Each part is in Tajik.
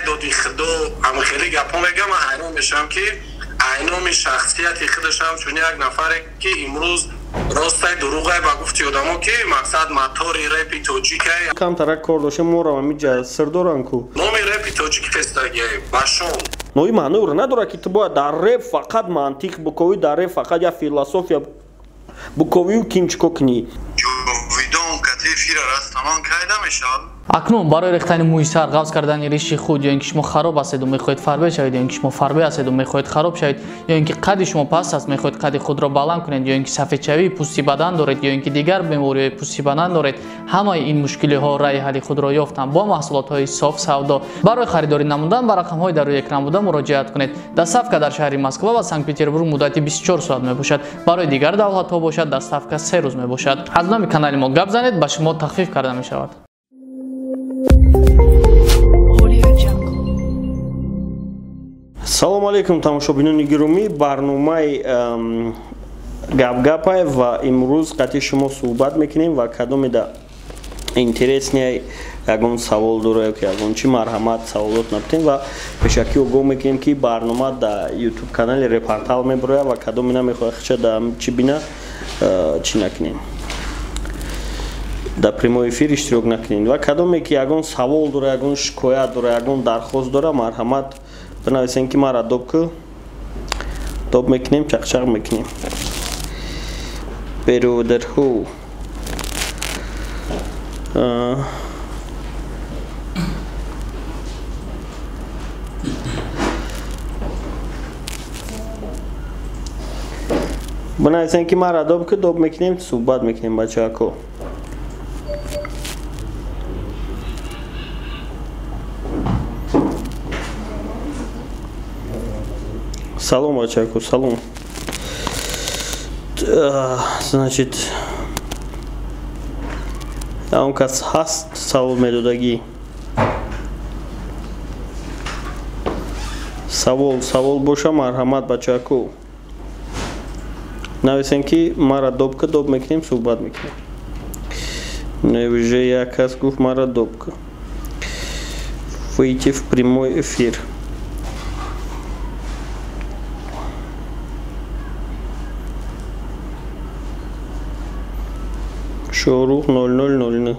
Доди худо ҳамхели гапҳо мегӯям, ман ҳайрон мешавам, ки айноми шахсияти худашам чун як нафаре ки имрӯз ростай дурӯғай ба гуфти одамо, ки мақсад мотори репи тоҷикай. Камтарак кор доштем, моро ҳамиҷа сир доран ку. Номи репи тоҷик фестагиай башон. Но ин маъноро надорад, ки ту бояд дар реп фақат мантиқ буковӣ, дар реп фақат як философия буковию ким чико кунӣ. Ҷовидон кати эфира растамон кайда мешавад? Акнун барои рехтани мӯи сар, ғафз кардани риши худ, ё ин ки шумо хароб ҳастеду мехоҳед фарбе шавед, ё ин ки шумо фарбе ҳастеду мехоҳед хароб шавед, ё ин ки қади шумо паст аст, мехоҳед қади худро баланд кунед, ё ин ки сафедшавии пӯсти бадан доред, ё ин ки дигар бемориҳои пӯсти бадан доред, ҳамаи ин мушкилиҳо раъи ҳалли худро ёфтанд бо маҳсулотҳои соф савдо. Барои харидорӣ намудан ба рақамҳои дар рӯи экран буда муроҷиат кунед. Доставка дар шаҳри Москва ва Санкт-Петербург муддати 24 соат мебошад. Барои дигар давлатҳо бошад, доставка 3 рӯз мебошад. Аз номи канали мо гап занед, ба шумо тахфиф карда мешавад. Салом алейкум, тамошобинони гиромӣ. Барномаи гапгапай ва имрӯз қатъи шумо суҳбат мекунем ва кадомеда интересный ягон савол дора ё ки ягон чи, марҳамат, саволот набутем ва пешакӣ огоҳ мекунем, ки барнома дар ютуб канали Репортал мебирояд ва кадоме намехоҳад хича дар чи бина, чӣ накунем, дар прямой эфир иштирок накунед. Ва кадоме ки ягон савол дора, ягон шикоят дора, ягон дархост дора, марҳамат, бинависем, ки мара доб ку, доб мекунем, чақчақ мекунем. Беродарҳо, бинависем, ки мара доб ку, доб мекунем, суҳбат мекунем, бачаҳако. Салом, бачако, салом. Значит, он кас ҳаст савол медодагӣ? Савол боша, марҳамат, бачако, нависем, ки мара доб ка, доб мекунем, суҳбат мекунем. Уже як кас гуфт: мара доб ка, выйти в прямой эфир. Шорух 0000.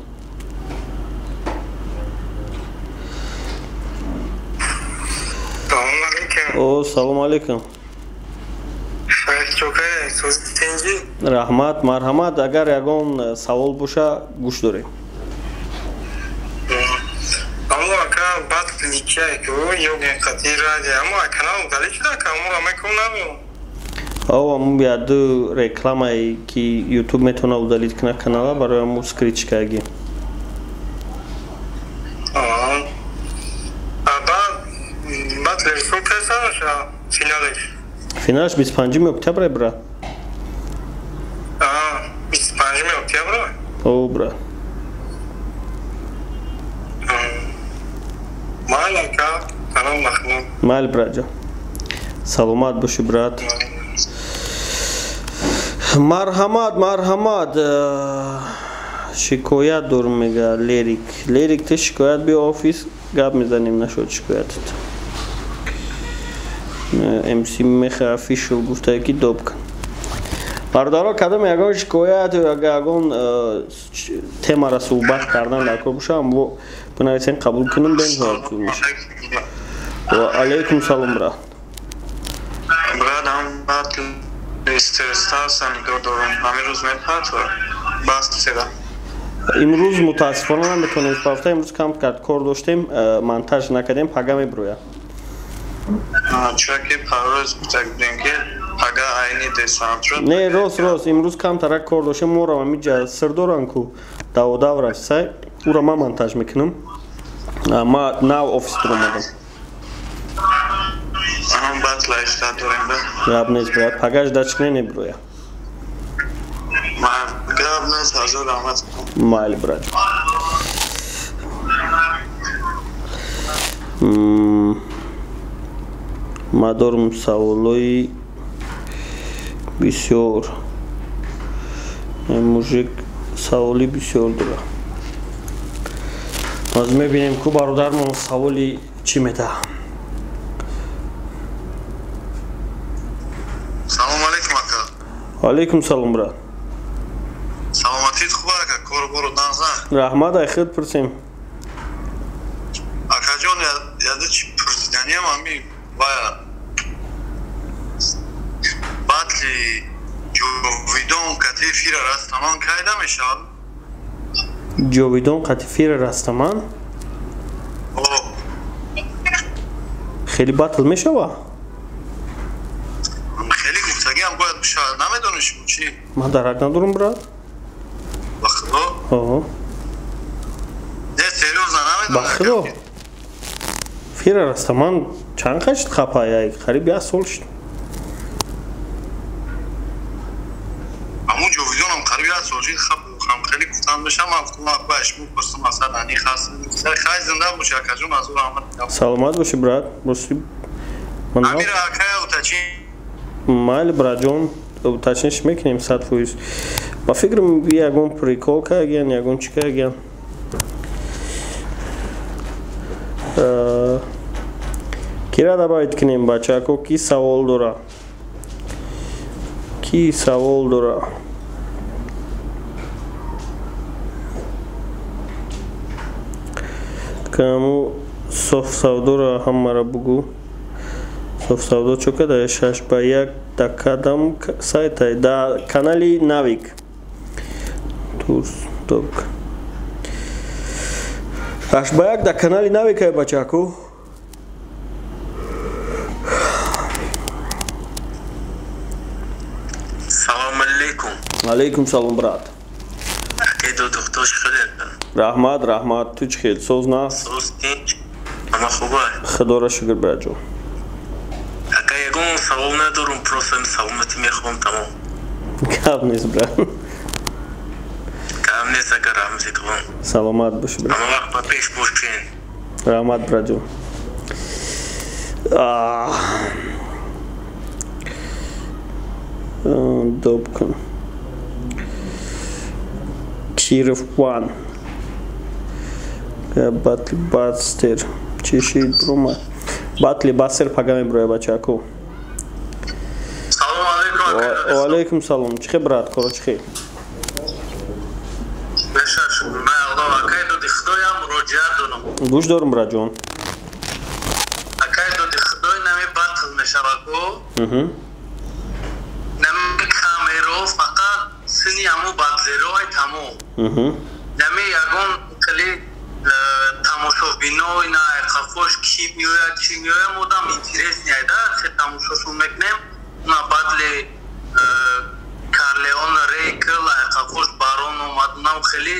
Салом алейкум. О, салом алейкум. Раҳмат, марҳамат, агар ягон савол боша, гӯш дорем. Аммо ака бад ликяй ку ёген қати радио, аммо канал удалить шуда, ака аммо мекунам. О, аму яду рекламае ки ютуб метавона удалить кунад канала, барои аму скрыть каги. Баъд лерсун кайсаша финалеш? Финалаш 25 октябр, брат. 25 октябр? О, брат. Майли, ака, салом махнум. Майли, братҷон. Саломат бошӣ, брат. Марҳамат, марҳамат, шикоят дорум, мега Лерик. Лерик, ту шикоят биё офис, гап мезанем нашуд шикоятат. МС Меха Official гуфтае, ки доб кун. Бародаро, кадом ягон шикоят ё ягон темара суҳбат кардан дар кор боша, аммо бинависем, қабул кунем, бениҳоят зуд мешавад. Ва алейкум салом, брат. Брат, ам баъд стресстаса нигоҳ дорум. Ҳамин рӯз мепартора? Бас седа. Имрӯз мутаассифона наметавонем пафта, имрӯз кам кард кор доштем, монтаж накардем, пага мебирояд. Чунки паррӯз гуфта будем, ки пага айни десантро. Не, рост, рост, имрӯз камтарак кор доштем, моро ҳамиҷа сир доран ку даводав рафсай, уро ман монтаж мекунам. Ма нав офис дуромадам. Баъд лайфта дорем, да? Гап нест, брат, пагаш дачкне небироя. Гап нест, ҳазор раҳмат. Майли, брат. Ма дорум саволои бисёр. Мужик саволи бисёр дора. Боз мебинем ку бародармон саволи чӣ медаҳ. Салом алейкум ака. Алейкум салом брат. Саломатит хуб ака, кору бору нағза. Раҳмат, ай худ пурсем. Акаҷон, яда чӣ пурсиданиям ами вая батли ҷовидон кати фира растаман кайда мешавад? Ҷовидон қати фира растаман? Хеле батл мешава? Хеле гуфтагиам бояд бишавад, намедонӣ шумо чӣ? Ман дарак надорам брат. Ба худо? Оҳо. Не, серьёзно намедонам. Ба худо. Фира растаман чанд қашт хапая? Қариб як сол шуд. Ҳамун ҷовидонам қариб як сол шуд хап хеле гуфтан бошам, ман гуфтам акбаш мепурсам асад ани хаст. Хай зинда боши акаҷон, аз ӯ раҳмат. Саломат боши брат. Боши. Амир акая утачин. Майли братҷон, уточниш мекунем 100%. Ба фикрам ягон прикол кардагиян, ягон чӣ кардагиян. Кира добавить кунем бачако, ки савол дора? Ки савол дора? Каму соф савдора ҳамаро бугу. Соф савдо чо када? 6 ба 1 да кадам сайтай? Да канали Навик. Турс ток. 8 ба 1 да канали Навик ай бачако. Салом алейкум. Алейкум салом брат. Акайду доктор хеле. Раҳмат, раҳмат. Ту чӣ хел? Соз на? Соз тинч. Ама хуба. Худоро шукр братҷон. Ака ягон савол надорум, просто саломатӣ мехоҳам тамом. Гап нест брат. Гап нест ака, раҳмати калон. Саломат боши брат. Ама вақт ба пеш бошен. Раҳмат братҷон. Доб кун. Киров One. Батли Бастер. Чӣ шид брума? Батли Бастер пага меброя бачако. Салом алейкум ака. Ва алейкум салом. Чӣ хел брат, коро чӣ хел? Бешар шукр. Ман Аллоҳ акай доди худоям муроҷиат дорам. Гӯш дорум братҷон. Акай доди худой нами батл мешавад ко. Нами камеро фақат сини ҳаму батлеро ай тамом. Нами ягон хеле тамошобино ина қафош ки меояд, чӣ меояд, модам интерес неайда, хе тамошошон мекунем. На батли Карлеон Рейкл ай қафош барон омад, унам хеле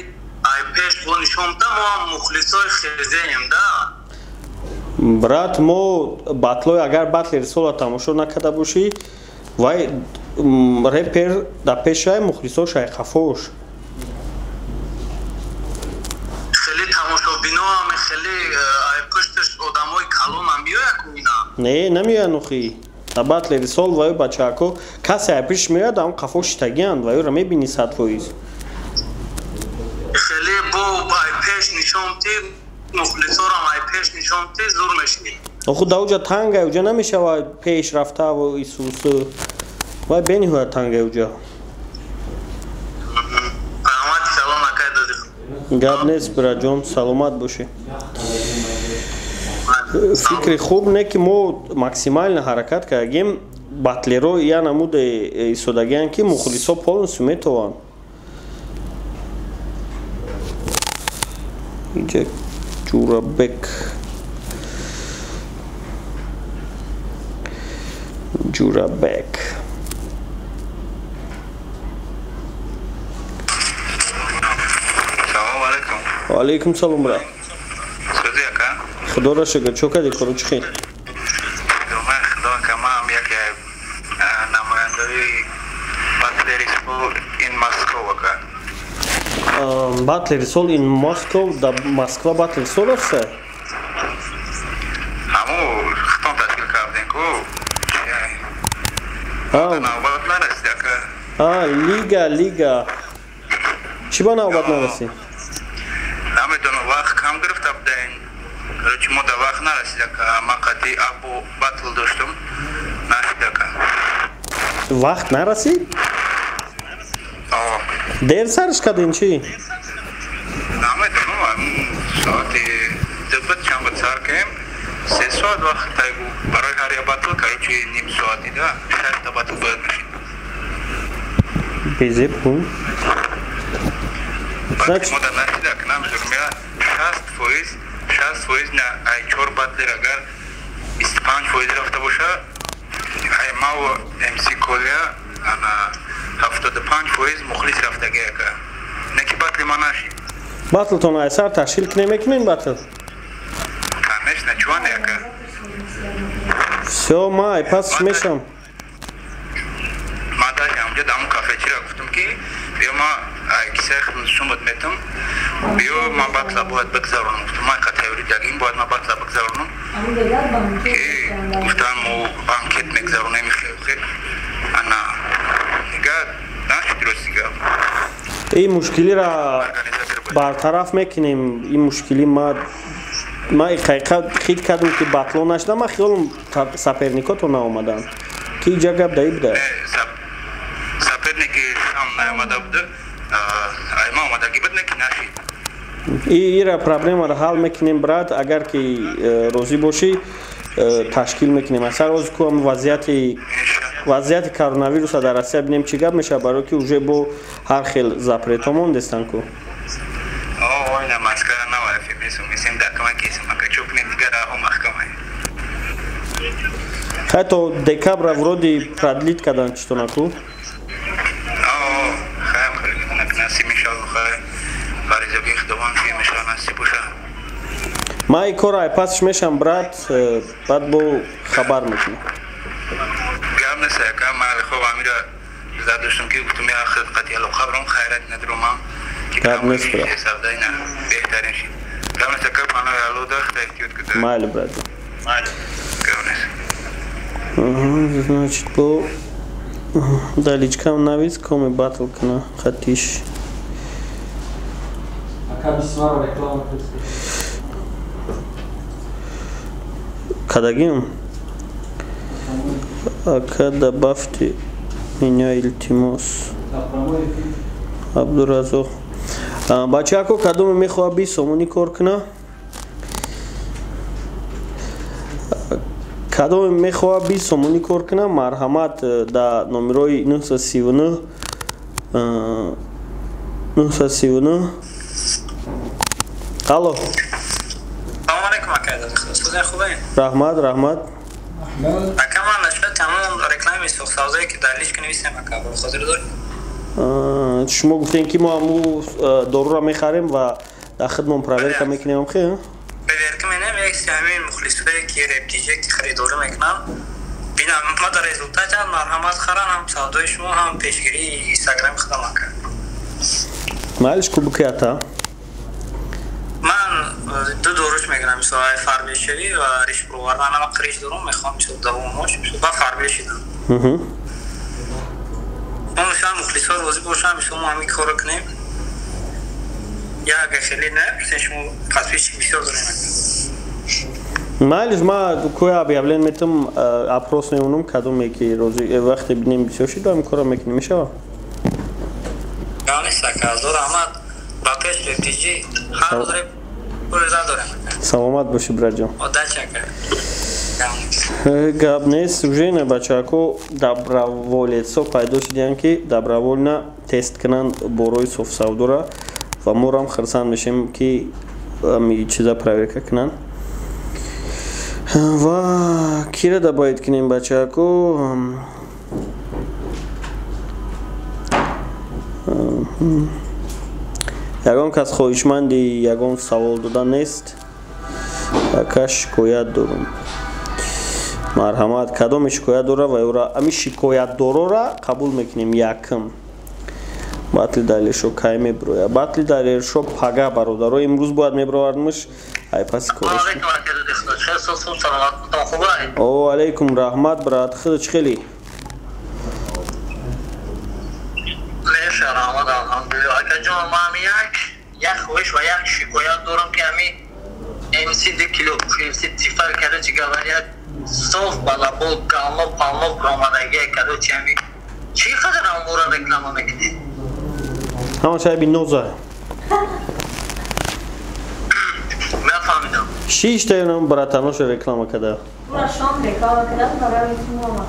ай пеш бо нишон да, мо ҳам мухлисои хезеем да. Брат, мо батлой агар батли рисола тамошо накарда бошӣ, вай репер да пешай мухлисош ай қафош. Хеле тамошобино ҳам хеле ай пушташ одамои калон ҳам меояд ку ина. Не, намеояд нухи. Да батли рисол ваю бачако касе ай пеш меояд, ам қафо шитагианд, ваюро мебини 100%. Хеле бо ай пеш нишон ти мухлисорам ай пеш нишон ти зур мешинӣ. Оху да уҷа тангай, уҷа намешава пеш рафтаву исусу. Вай бениҳоят тангай уҷа. Раҳмати салом акай доди. Гап нест братҷон, саломат бошӣ. Фикри хуб не ки мо максимально ҳаракат кардагем, батлеро я намуде истодагиянд ки мухлисо полностью метавонанд. Инҷа Ҷурабек. Ҷурабек. Салом алейкум. Ва алейкум салом брат. Сӯзи ака? Худоро шукр, чо кардӣ коро чӣ хел? Ман худо ака, ман ҳам яке намояндаи батлери сол ин Москва ака. Батлери сол ин Москва, да Москва батлери сол аст? Ҳаму хитон ташкил кардем ку. Навбат нарасид ака. Лига, лига. Чӣ ба навбат нарасид? Намедонам, вақт кам гирифта Короче, мо да вақт нарасид ака. Ман қати абу батл доштум. Нашид ака. Вақт нарасид? Дер сарш кардин чӣ? Намедонам, соати 2 чанд бад сар кардем. 3 соат вақт тайгу барои ҳар як батл, короче, ним соати да, 6 батл бояд мешид. Безеб кун. Значит, мо да нашид ака, намедонам, я 60%, 60% на ай 4 батлер агар 25% рафта боша, ай мав МС Колия ана 75% мухлис рафтаги ака. Не ки батли ма нашид. Батлтон айсар ташкил кунем, мекунем батл? Конечно, чуане ака. Всё, ма ай пас мешам. Ма даже амҷа даму кафечира гуфтам ки биё ма ай кисаи хидматшон метам, биё ма батла бояд бигзаронам. Гуфтам ма қатайёри дагим бояд ма батла бигзаронам. Ки гуфтан мо анкет мегзаронем хел. Ана нига нашид рости гап. Ин мушкилиро бартараф мекунем. Ин мушкили ма ҳақиқат хит кардам ки батло нашуда, ма хиёлам соперникото наомаданд. Ки иҷа гап даи буда? Соперники ҳам наомада буда. Ай ма омадагӣ буд, не ки нашид. Ира проблемаро ҳал мекунем, брат, агар ки розӣ бошӣ ташкил мекунем. Асар оз ку ҳам вазъияти коронавируса дар Россия бинем чӣ гап мешавад, барои ки уже бо ҳар хел запретҳо мондестанд ку. Ойна маскара навафи месум дакама кесим ака чӯпнем дигар раҳо маҳкама. Хай то декабра вроде продлить кардан чито наку? Хаям хеле насиб иншалло, хай баризоги худованд ки мешава насиб боша. Ма ин корро ай пасш мешам, брат, баъд бо хабар мекунам. Гап нест ака, ман хоб амира зад доштам ки гуфтам я хид қати алоқа барам, хайрат надромам. Гап нест, брат. Беҳтарин шид. Гап нест ака, панои Алло да, худо эҳтиёт кунад. Майли, брат. Майли. Гап нест. Значит, бо даличкам навис коми батл куна хатиш. Ака бисмара реклама Кадагим? Ака добавьте меня, илтимос. Абдуразоқ. Бачако кадоме мехоҳад 20 сомонӣ кор куна? Кадоме мехоҳад 20 сомонӣ кор куна, марҳамат дар номерои 939 939. Алло. Салом алейкум ака, худо хубе? Раҳмат, раҳмат. Ака ман нашуд тамом реклами сохтсозае ки дар личка нависем ака, ба хотир доред? Шумо гуфтем ки мо ҳаму доруро мехарем ва дар хидмон проверка мекунем, хе? Проверка менем, як ҳамин мухлисое ки рептиже ки харидорӣ мекунам, бинам ма дар результат ҳам марҳамат харан, ҳам савдои шумо, ҳам пешгирии инстаграми худам ака. Майлиш ку бикията? Ман ду доруш мегирам, мисол ай фарбешавӣ ва риш провардан, ама қириш дорум, мехоҳам мисол давомош, мисол ба фарбе шидам. Мо мисол мухлисҳо розӣ бошам, мисол мо ҳамин корро кунем. Я агар хеле не, пурсен шумо подписчик бисёр дорем ака. Майлиш ма кӯя объявлен метам, опрос мемонам, кадоме ки розӣ вақте бинем бисёр шид, ҳамин корро мекунем, мешава? Гап нест ака, ҳазор раҳмат. Ба пеш рептиҷи ҳар рӯз реп дорем. Саломат бошӣ, братҷон. Удачи ака. Гап нест, уже на бачако доброволецо пайдо шудиянд ки добровольно тест кунанд борои софсавдора ва морам хурсанд мешем ки ами чиза проверка кунанд. Ва кира добавить кунем бачако? Ягон кас хоҳишманди ягон савол дода нест? Ака шикоят дорум. Марҳамат, кадоме шикоят дора ва ӯра ами шикоятдорора қабул мекунем якм. Батли далершо кай мебирояд? Батли далершо пага, бародаро, имрӯз бояд мебировардмш. Ай паси кораш. О, алейкум раҳмат, брат. Худо чӣ хели? Алҳамдулиллоҳ. Акаҷон, ман як хоҳиш ва як шикоят дорам ки ҳамин МС 2 кило, МС Тифал, короче говоря, соф балабол, галмо, палмо промадаги, короче, ами чӣ қадар амвора реклама мекунед? Ҳама шайби ноза. Нафаҳмидам. Шиштаёнам братаноша реклама када. Шом реклама када, барои шумо.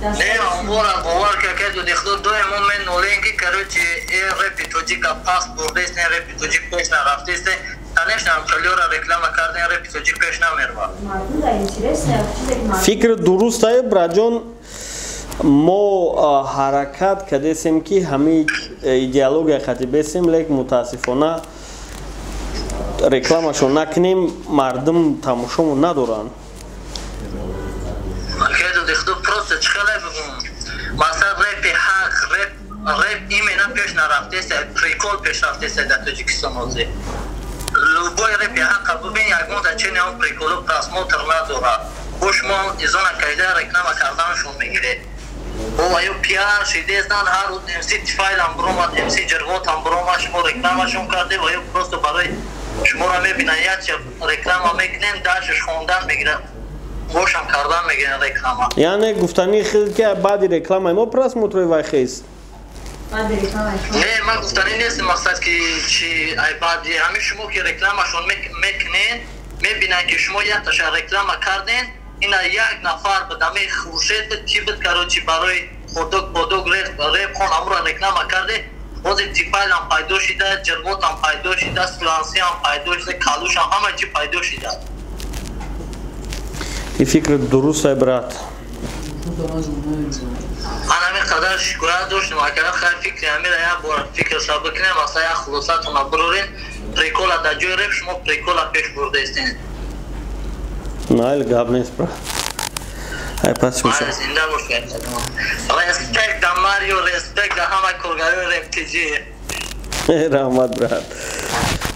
Не, амвора бовар кард, дихло доимо мен нолен ки, короче, э рэпи тоҷика пас бурдест, не рэпи тоҷик пеш нарафтест. Конечно, амхалиора реклама карден, рэпи тоҷик пеш намерва. Фикр дуруст ае, браҷон. Мо ҳаракат кардесем ки ҳамаи идеология хати бесем, лек мутаассифона рекламашо накунем, мардум тамошомо надоранд. Просто чӣ хеле бигум, масалан рэпи ҳақ, рэп именно пеш нарафтест, прикол пеш рафтест дар Тоҷикистон ҳозир. Любой рэпи ҳақа бубин, ягон да чени он приколу просмотр надорад. Бо шумо изона кайда реклама карданашон мегиред. О, аю пиар шидестан, ҳар рӯз МС Тифайлам биромад, МС Ҷирғотам биромад, шумо рекламашон карде ва ё просто барои шуморо мебинанд, якча реклама мекунем, дашаш хондан мегирад, бошам кардан мегиранд реклама. Яъне гуфтани хел ки баъди рекламаи мо просмотрои вай хест? Не, ман гуфтанӣ нестам, мақсад ки чи ай баъди ҳамин шумо ки рекламашон мекунед, мебинанд ки шумо якташа реклама карден, ина як нафар буд, ҳамин Хуршед буд, ки буд, короче, барои ходок подок реп хон амура реклама карде, ҳозир Тифайлам пайдо шида, Ҷирғотам пайдо шида, Сулансиам пайдо шида, Калушам, ҳама чи пайдо шида. И фикр дуруст ай, брат. Ман ҳамин қадар шикоят доштам, агар хайр фикри ҳамира як бор фикр саб бикунем, масалан як хулосатона бирорем, прикола дар ҷои реп шумо прикола пеш бурдаистен. Найл гап нест, брат. Ай пас мешавам. Зинда бошед. Респект да Марио, респект да ҳама коргарои Рэп ТЖ. Раҳмат, брат.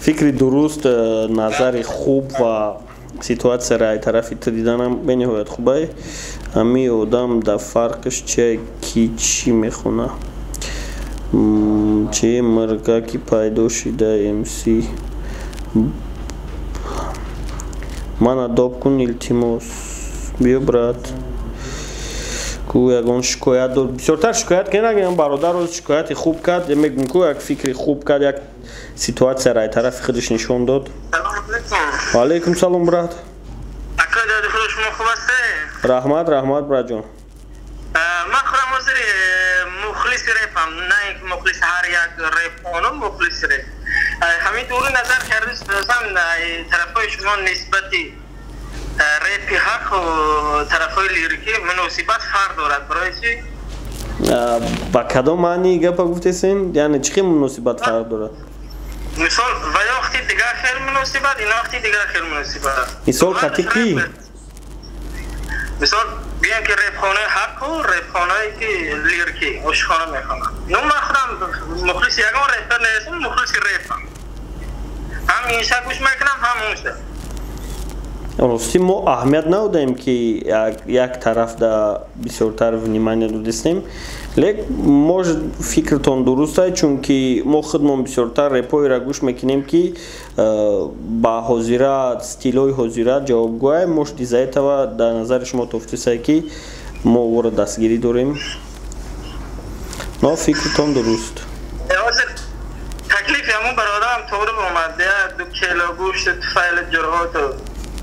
Фикри дуруст, назари хуб ва ситуатсияро ай тарафи ту диданам бениҳоят хубай. Ҳамин одам да фарқш чие, ки чӣ мехона? Че мирга ки пайдо шида МС. Мана доб кун, илтимос. Биё, брат. Ку ягон шикоят дор. Бисёртар шикоят кунед, бародар рӯз шикояти хуб кард, мегӯм ку як фикри хуб кард, як ситуатсияро ай тарафи худаш нишон дод. Ва алайкум салом, брат. Акай дади худ шумо хуб ҳастед? Раҳмат, раҳмат, братҷон. Ман худам ҳозир мухлиси репам, на ин ки мухлиси ҳар як репхону, мухлиси реп. Ҳамин дури назар кардам, тарафҳои шумо нисбати репи ҳақ тарафҳои лирикӣ муносибат фарқ дорад, барои чӣ? Ба кадом маъни гапа гуфтесен? Яъне чӣ хел муносибат фарқ дорад? Мисол, ва ё вақти дигар хел муносибат, ин вақти дигар хел муносибат. Мисол хати кӣ? Мисол бигем ки репхонаи ҳаққу репхонае ки лирикӣ ошиқона мехонанд. Ну ман худам мухлиси ягон репер нестам, мухлиси репам. Ҳам инша гӯш мекунам, ҳам унша. Рости мо аҳамият надодаем ки як тараф да бисёртар внимание додистем, лек может фикртон дуруст ай, чунки мо худмон бисёртар репоеро гӯш мекунем ки ба ҳозира стилҳои ҳозира ҷавобгӯай. Может, из-за этого дар назари шумо тофтисай ки мо ӯро дастгирӣ дорем, но фикртон дуруст. Таклифи ҳамун бародарам тоғри омад, 2 кило гӯшт, туфайли ҷурғоту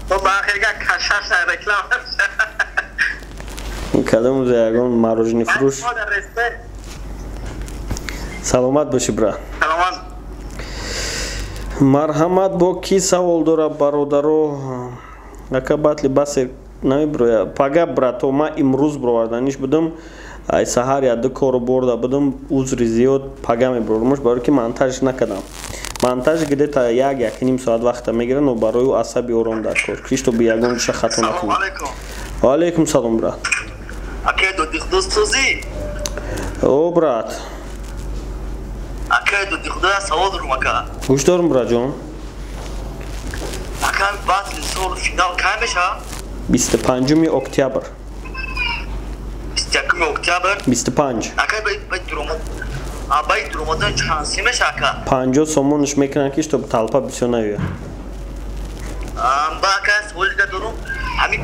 то ба охирга кашаш реклама. Кадом ягон мороженое фурӯш. Саломат бошӣ, брат. Саломат. Марҳамат, бо кӣ савол дора, бародаро? Ака батли басе намебироя пага, брато. Ман имрӯз бироварданиш будам, ай саҳар яду кору борда будам, узри зиёд, пага мебирормуш, барое ки монтаж накардам. Монтаж где-то як якним соат вақта мегирад, но барои ӯ асаби ором дар кор, ки чтобы ягон ҷоша хато накунам. Ва алайкум салом, брат. Акай додихдост созӣ? О, брат. Акай додихдо, савол дорум, ака. Гӯш дорум, братҷон. Ака, батли сол финал кай мешавад? 25 октябр. 21 октябр? 25. Акай, баъд дуромадан чанд си меша, ака? 50 сомонаш мекунанд, ки чтоб толпа бисёр наёяд. Ба ака савол дига дорум. Ҳамин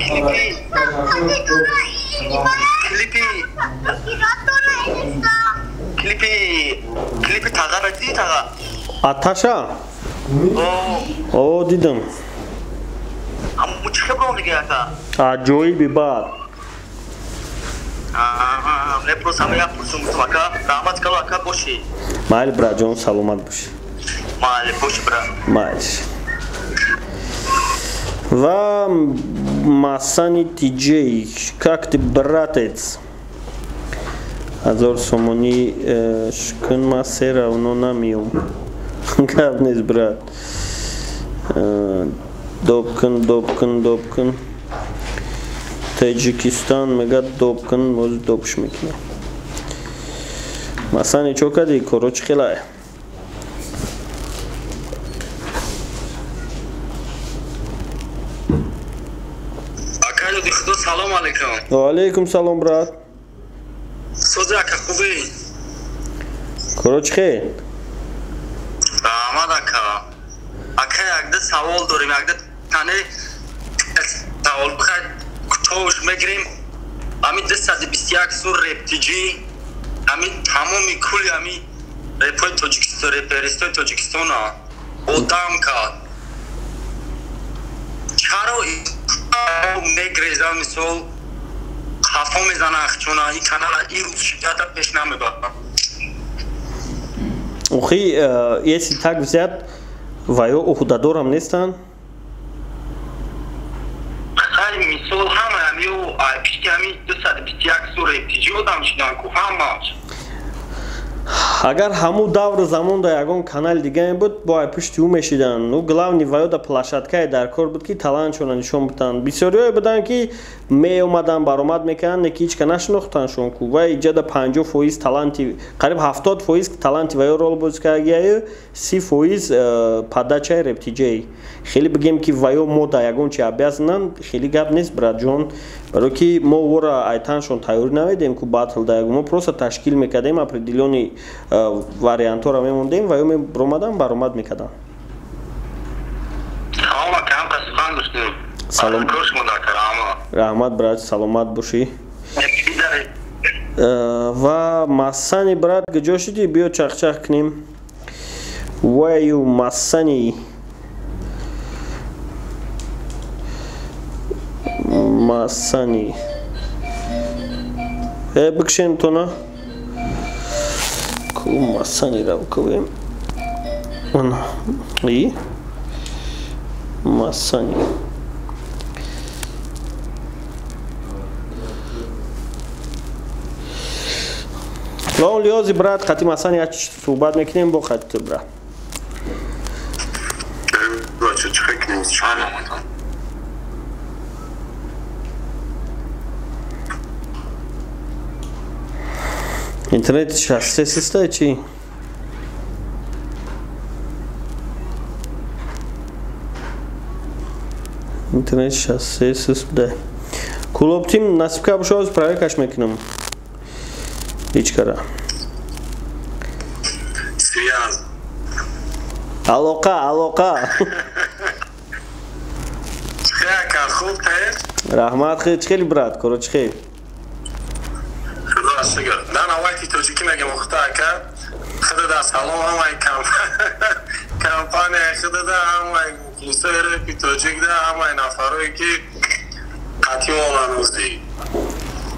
клипи тағара дидӣ таға? Аташа? О, дидам. Ҳамун чӣ хел дига ака? Аҷоиби бад. Не просто ҳама як пурсум гуфтам ака. Раҳмат кало ака бошӣ. Майли браҷон, саломат бошӣ. Майли бошӣ бра. Майли. Ва Масани Тиджей, как ты, братец? 1000 сомонӣ шкун ма се равно намиём. Гап нест, брат. Добкун, добкун, добкун. Таҷикистон мега добкун, боз добш мекунем. Масани чо кардӣ? Коро чӣ хелае? Салом алейкум. Ва алейкум салом, брат. Сози ака хубӣ? Коро чӣ хел? Раҳмат ака. Ака якда савол дорем, якда тане савол бихай кӯтоҳш мегирем. Ҳамин 221 сур рептиҷӣ, ҳамин тамоми кулли ҳамин репҳои Тоҷикистон, реперистои Тоҷикистона одам кард. Чаро мегреза мисол хафо мезана ахчона ин канала ин рӯз шиддата пеш намебарам. Охи, если так взять, ваё уҳдадорам нестанд? Хай мисол ҳама ҳамиё пишти ҳамин 221 сур рептиҷӣ одам шидан ку ҳамаш. Агар ҳамун давру замон дар ягон канали дигае буд, бо ай пушти ӯ мешиданд. Ну главный ваё да площадкае дар кор буд, ки талантшонро нишон биданд. Бисёриҳое буданд, ки меомаданд, баромад мекарданд, не ки ҳеч ка нашинохтандшон ку. Вай иҷа да 50% таланти, қариб 70% таланти ваё рол бозӣ кардагиаю, 30% подачаи рептиҷей. Хеле бигем, ки ваё мо да ягон чи обязананд, хеле гап нест, братҷон. Барои ки мо ӯро айтаншон тайёрӣ намедем ку батл да ягон, мо просто ташкил мекардем, определённый вариантҳоро мемондем ва ё мебиромадам, баромад мекардам. Салом. Раҳмат, брат, саломат бошӣ. Ва Масани, брат, куҷо шудӣ? Биё чахчах кунем. Ваю Масани. Масани. Бикшем тона. Ку Масани ра бикувем. Ана. И Масани. Ва он лиҳози, брат, қати Масани як суҳбат мекунем бо қати ту, брат. Интернет 63 систа чи? Интернет 63 сист буда. Клуб тим насиб ка боша, оз проверкаш мекунам. Ҳеҷ кара. Связ. Алоқа, алоқа. Ака хуб тед? Раҳмат, хел чӣ хели, брат, коро чӣ хел? Худо шукр. Дан аввалти тоҷикӣ мегем ухта ака. Худо салом ҳамаи компания худо, ҳамаи мухлисои репи тоҷик да, ҳамаи нафарое ки қатъи монанӯзӣ.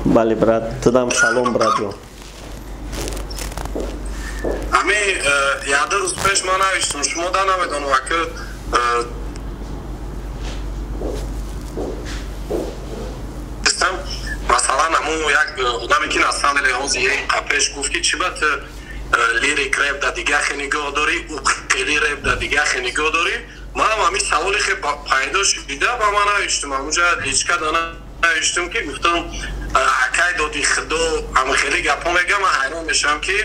Бале, брат, тудам салом, братҷон. Ами яду рӯз пеш ман навиштум, шумо да намедонам ака масалан ҳамун як одаме ки на самом деле ҳозир қапеш гуфт, ки чӣ ба ту лирик реп да дига хе нигоҳ дорӣ, ӯ хели реп да дига хе нигоҳ дорӣ. Манам ҳамин саволи хе пайдо шида ба ман навиштум, ҳамунҷа личка да навиштум, ки гуфтам акай доди худо ҳама хеле гапҳо мегӯям, ман ҳайрон мешавам, ки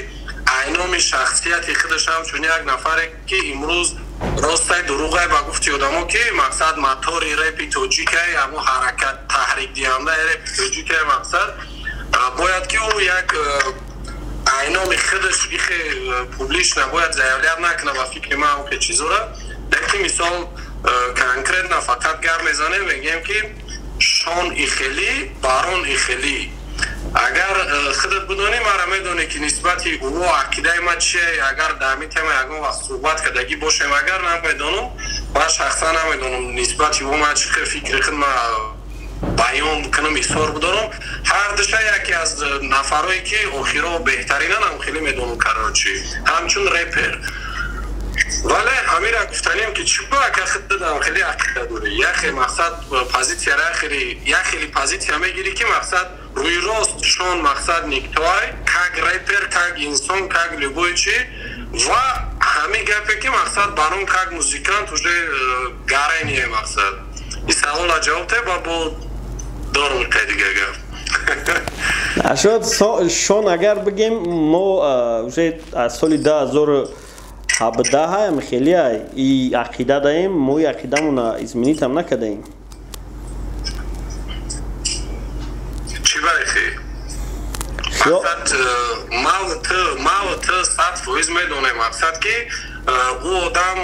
айноми шахсияти худашам чун як нафаре ки имрӯз ростай дурӯғай ба гуфти одамо, ки мақсад мотори репи тоҷикай, ҳамун ҳаракат таҳрикдиҳандаи репи тоҷикай, мақсад бояд ки ӯ як айноми худаш ихе публично бояд заявлять накунад, ба фикри ман ҳамхе чизора. Лекин мисол Конкретно фақат гап мезанем, мегӯем ки Шон ихелӣ, Барон ихелӣ. Агар худат бидонӣ, мара медонӣ ки нисбати ӯ ақидаи ма чие. Агар дар ҳамин тема ягон вақт суҳбат кардагӣ бошем, агар намедонам, ман шахсан намедонам нисбати ӯ ман чӣ хел фикри худ ма баён бикунам, изҳор бидорам. Ҳар душа яке аз нафарое ки охиро беҳтаринанам хеле медонам, короче, ҳамчун репер. Вале ҳамира гуфтанем ки чӣ ба ака худдам хеле ақида дорӣ, яхе мақсад позитсияра хеле позитсия мегирӣ ки мақсад рӯи рост Шон мақсад никтой как репер, как инсон, как любой чи, ва ҳамин гапе ки мақсад Барон как музыкант уже гарение. Мақсад и савола ҷавоб те ба бо дорум дига гап. Нашуд. Шон агар бигем, мо уже аз соли 2017 ам хеле и ақида даем, мо и ақидамона изменить ам накардаем. Чӣ байхи? Мақсад маву ту 100% медонем, мақсад ки ӯ одам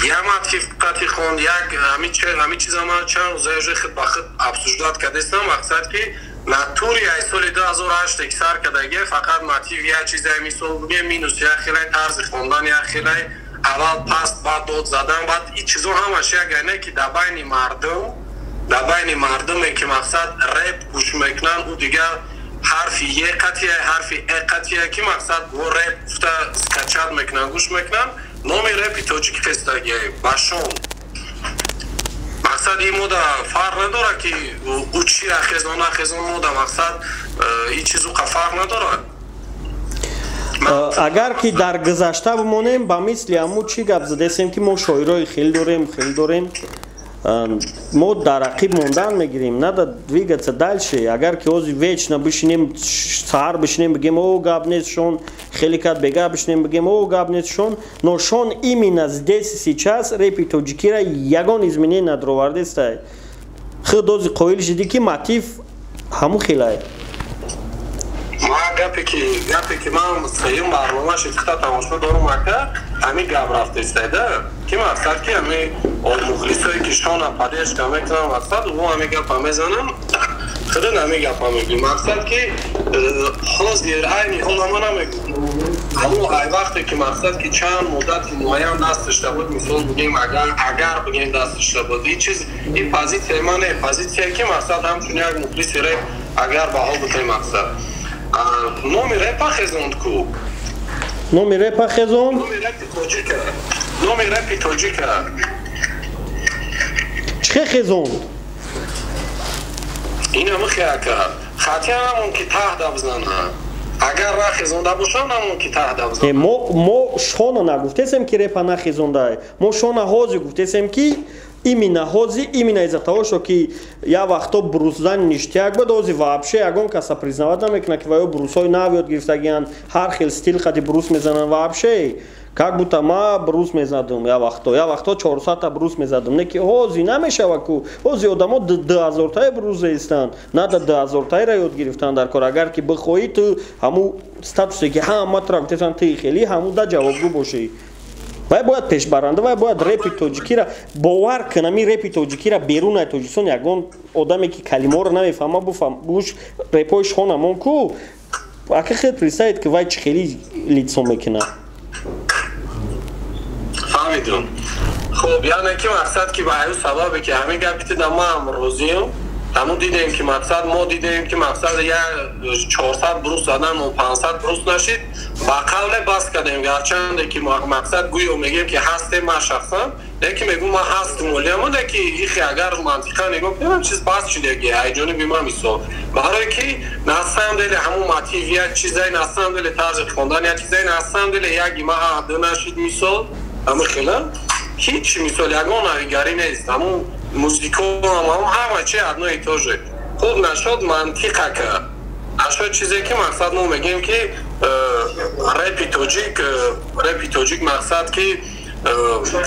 як мотив қати хон, як ҳамин чиза ман чанд рӯза уже худ ба худ обсуждать кардастам. Мақсад ки натури ай соли 2008 ки сар кардагия, фақат мотив як чизае, мисол бигем, минус як хелай, тарзи хондан як хелай, аввал паст, баъд дод задан, баъд и чизо ҳамаш як айне ки дар байни мардум, дар байни мардуме ки мақсад реп гӯш мекунанд, ӯ дигар ҳарфи е қатия, ҳарфи э қатия ки мақсад ӯ реп гуфта скачать мекунанд, гӯш мекунанд, номи репи тоҷикӣ хестагия ба Шон. Мақсад ин мода фарқ надорад ки ӯ чи ахезон нахезон, мода мақсад ин чизу қа фарқ надорад. Агар ки дар гузашта бимонем, ба мисли ҳамун чӣ гап задесем ки мо шоирои хеле дорем, хеле дорем, мо дар ақиб мондан мегирем. Надо двигаться дальше. Агар ки ҳозир вечно бишинем, саҳар бишинем, бигем: «О, гап нест, Шон хеле кад», бега бишинем, бигем: «О, гап нест, Шон». Но Шон именно здесь и сейчас репи тоҷикира ягон изменение надровардестай. Худ ози қоил шидӣ ки мотив ҳамун хелай. Ман гапе ки ман сеюм барнома шидхта тамошо дорум, ака, ҳамин гап рафтесайда ки мақсад ки ҳами мухлисое ки Шона поддержка мекунанд, мақсад ӯ ҳамин гапа мезанам, худат ҳамин гапа мегӯӣ. Мақсад ки ҳозир айни ҳола ма намегӯм, ҳамун ай вақте ки мақсад ки чанд муддати муайян дасташта буд, мисол бигем, агар бигем дасташта буд, ин чиз, ин позитсияи ман не, позитсия ки мақсад ҳамчун як мухлиси реп агар баҳо бутем, мақсад номи репа хезонд ку. Номи репа хезонд. Номи репи тоҷика, номи репи тоҷика. Чӣ хезонд? Ина михе, ака, хатя намон ки таҳда бизана. Агар нахезонда бошам, намон ки таҳда бизана. Мо Шона нагуфтесем ки репа нахезонда. Мо Шона ҳозир гуфтесем ки именно ҳозир, именно из-за того, что ки як вақто брусзани ништяк буд, ҳозир вообще ягон каса признавать намекунад ки ваё брусҳои нав ёд гирифтагиянд, ҳар хел стил қади брус мезананд. Вообще как будто ма брус мезадум як вақто, як вақто 400-та брус мезадум, не ки ҳозир намешава ку. Ҳозир одамо 2000-таи брус зестанд, надо 2000-таиро ёд гирифтан дар кор. Агар ки бихоҳӣ ту ҳамун статусе ки ҳама тура гуфтесанд, ту хеле ҳамун да ҷавобгӯ бошӣ, вай бояд пешбаранда, вай бояд репи тоҷикира бовар кунам. Ин репи тоҷикира берун аз Тоҷикистон ягон одаме ки калимаҳоро намефаҳма, буш репои Шонамон ку, ака, хел представить ки вай чӣ хели лицо мекунад. Фаҳмидум. Хуб, яъне ки мақсад ки ба аю сабабе ки ҳамин гапи тида маам розием. Ҳамун дидем ки мақсад мо дидем ки мақсад як 400 брус задан, 500 брус нашид, ба қавле бас кардем. Гарчанде ки мақсад гӯё мегӯем ки ҳастем, ман шахсан леки мегӯм, ман ҳастем олиамо, леки ихе агар мантиқа нигоҳ кунем, чиз бас шидаги ай ҷониби ман, мисол, барое ки на самом деле ҳамун мотив як чизай, на самом деле тарзи хондан як чизай, на самом деле як ма ҳада нашид, мисол, ҳамин хела ҳеч, мисол, ягон навигарӣ нест, ҳамун музикоам, ҳама чи одно и то же. Хуб, нашод мантиқа ка, нашод чизе ки мақсад мо мегӯем ки репи тоҷик, репи тоҷик мақсад ки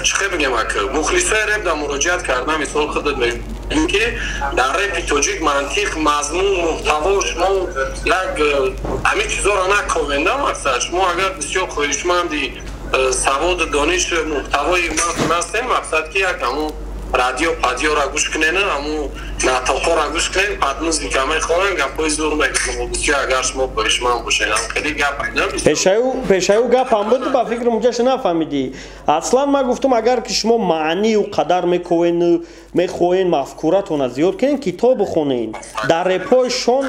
чӣ хел бигем, ак, мухлисои реп дар муроҷиат карда, мисол, худат мегӯем ки дар репи тоҷик мантиқ, мазмун, муҳтаво, шумо як ҳамин чизоро наковенда. Мақсад шумо агар бисёр хоҳишманди Саводу дониш муҳтавои ман ҳастем, мақсад ки як ҳамун радио падиёра гӯш кунен, ҳамун натоқора гӯш кунен, пад музика мехонен, гапҳои зур мекунем. Бисёр агар шумо хоҳишманд бошед, ҳам хеле гап пешаю гапам буд, ба фикрам унҷаша нафаҳмидӣ. Аслан ман гуфтам, агар ки шумо маънию қадар мекӯен, мехоҳен мафкуратона зиёд кунен, китоб бихонен. Дар репҳои шон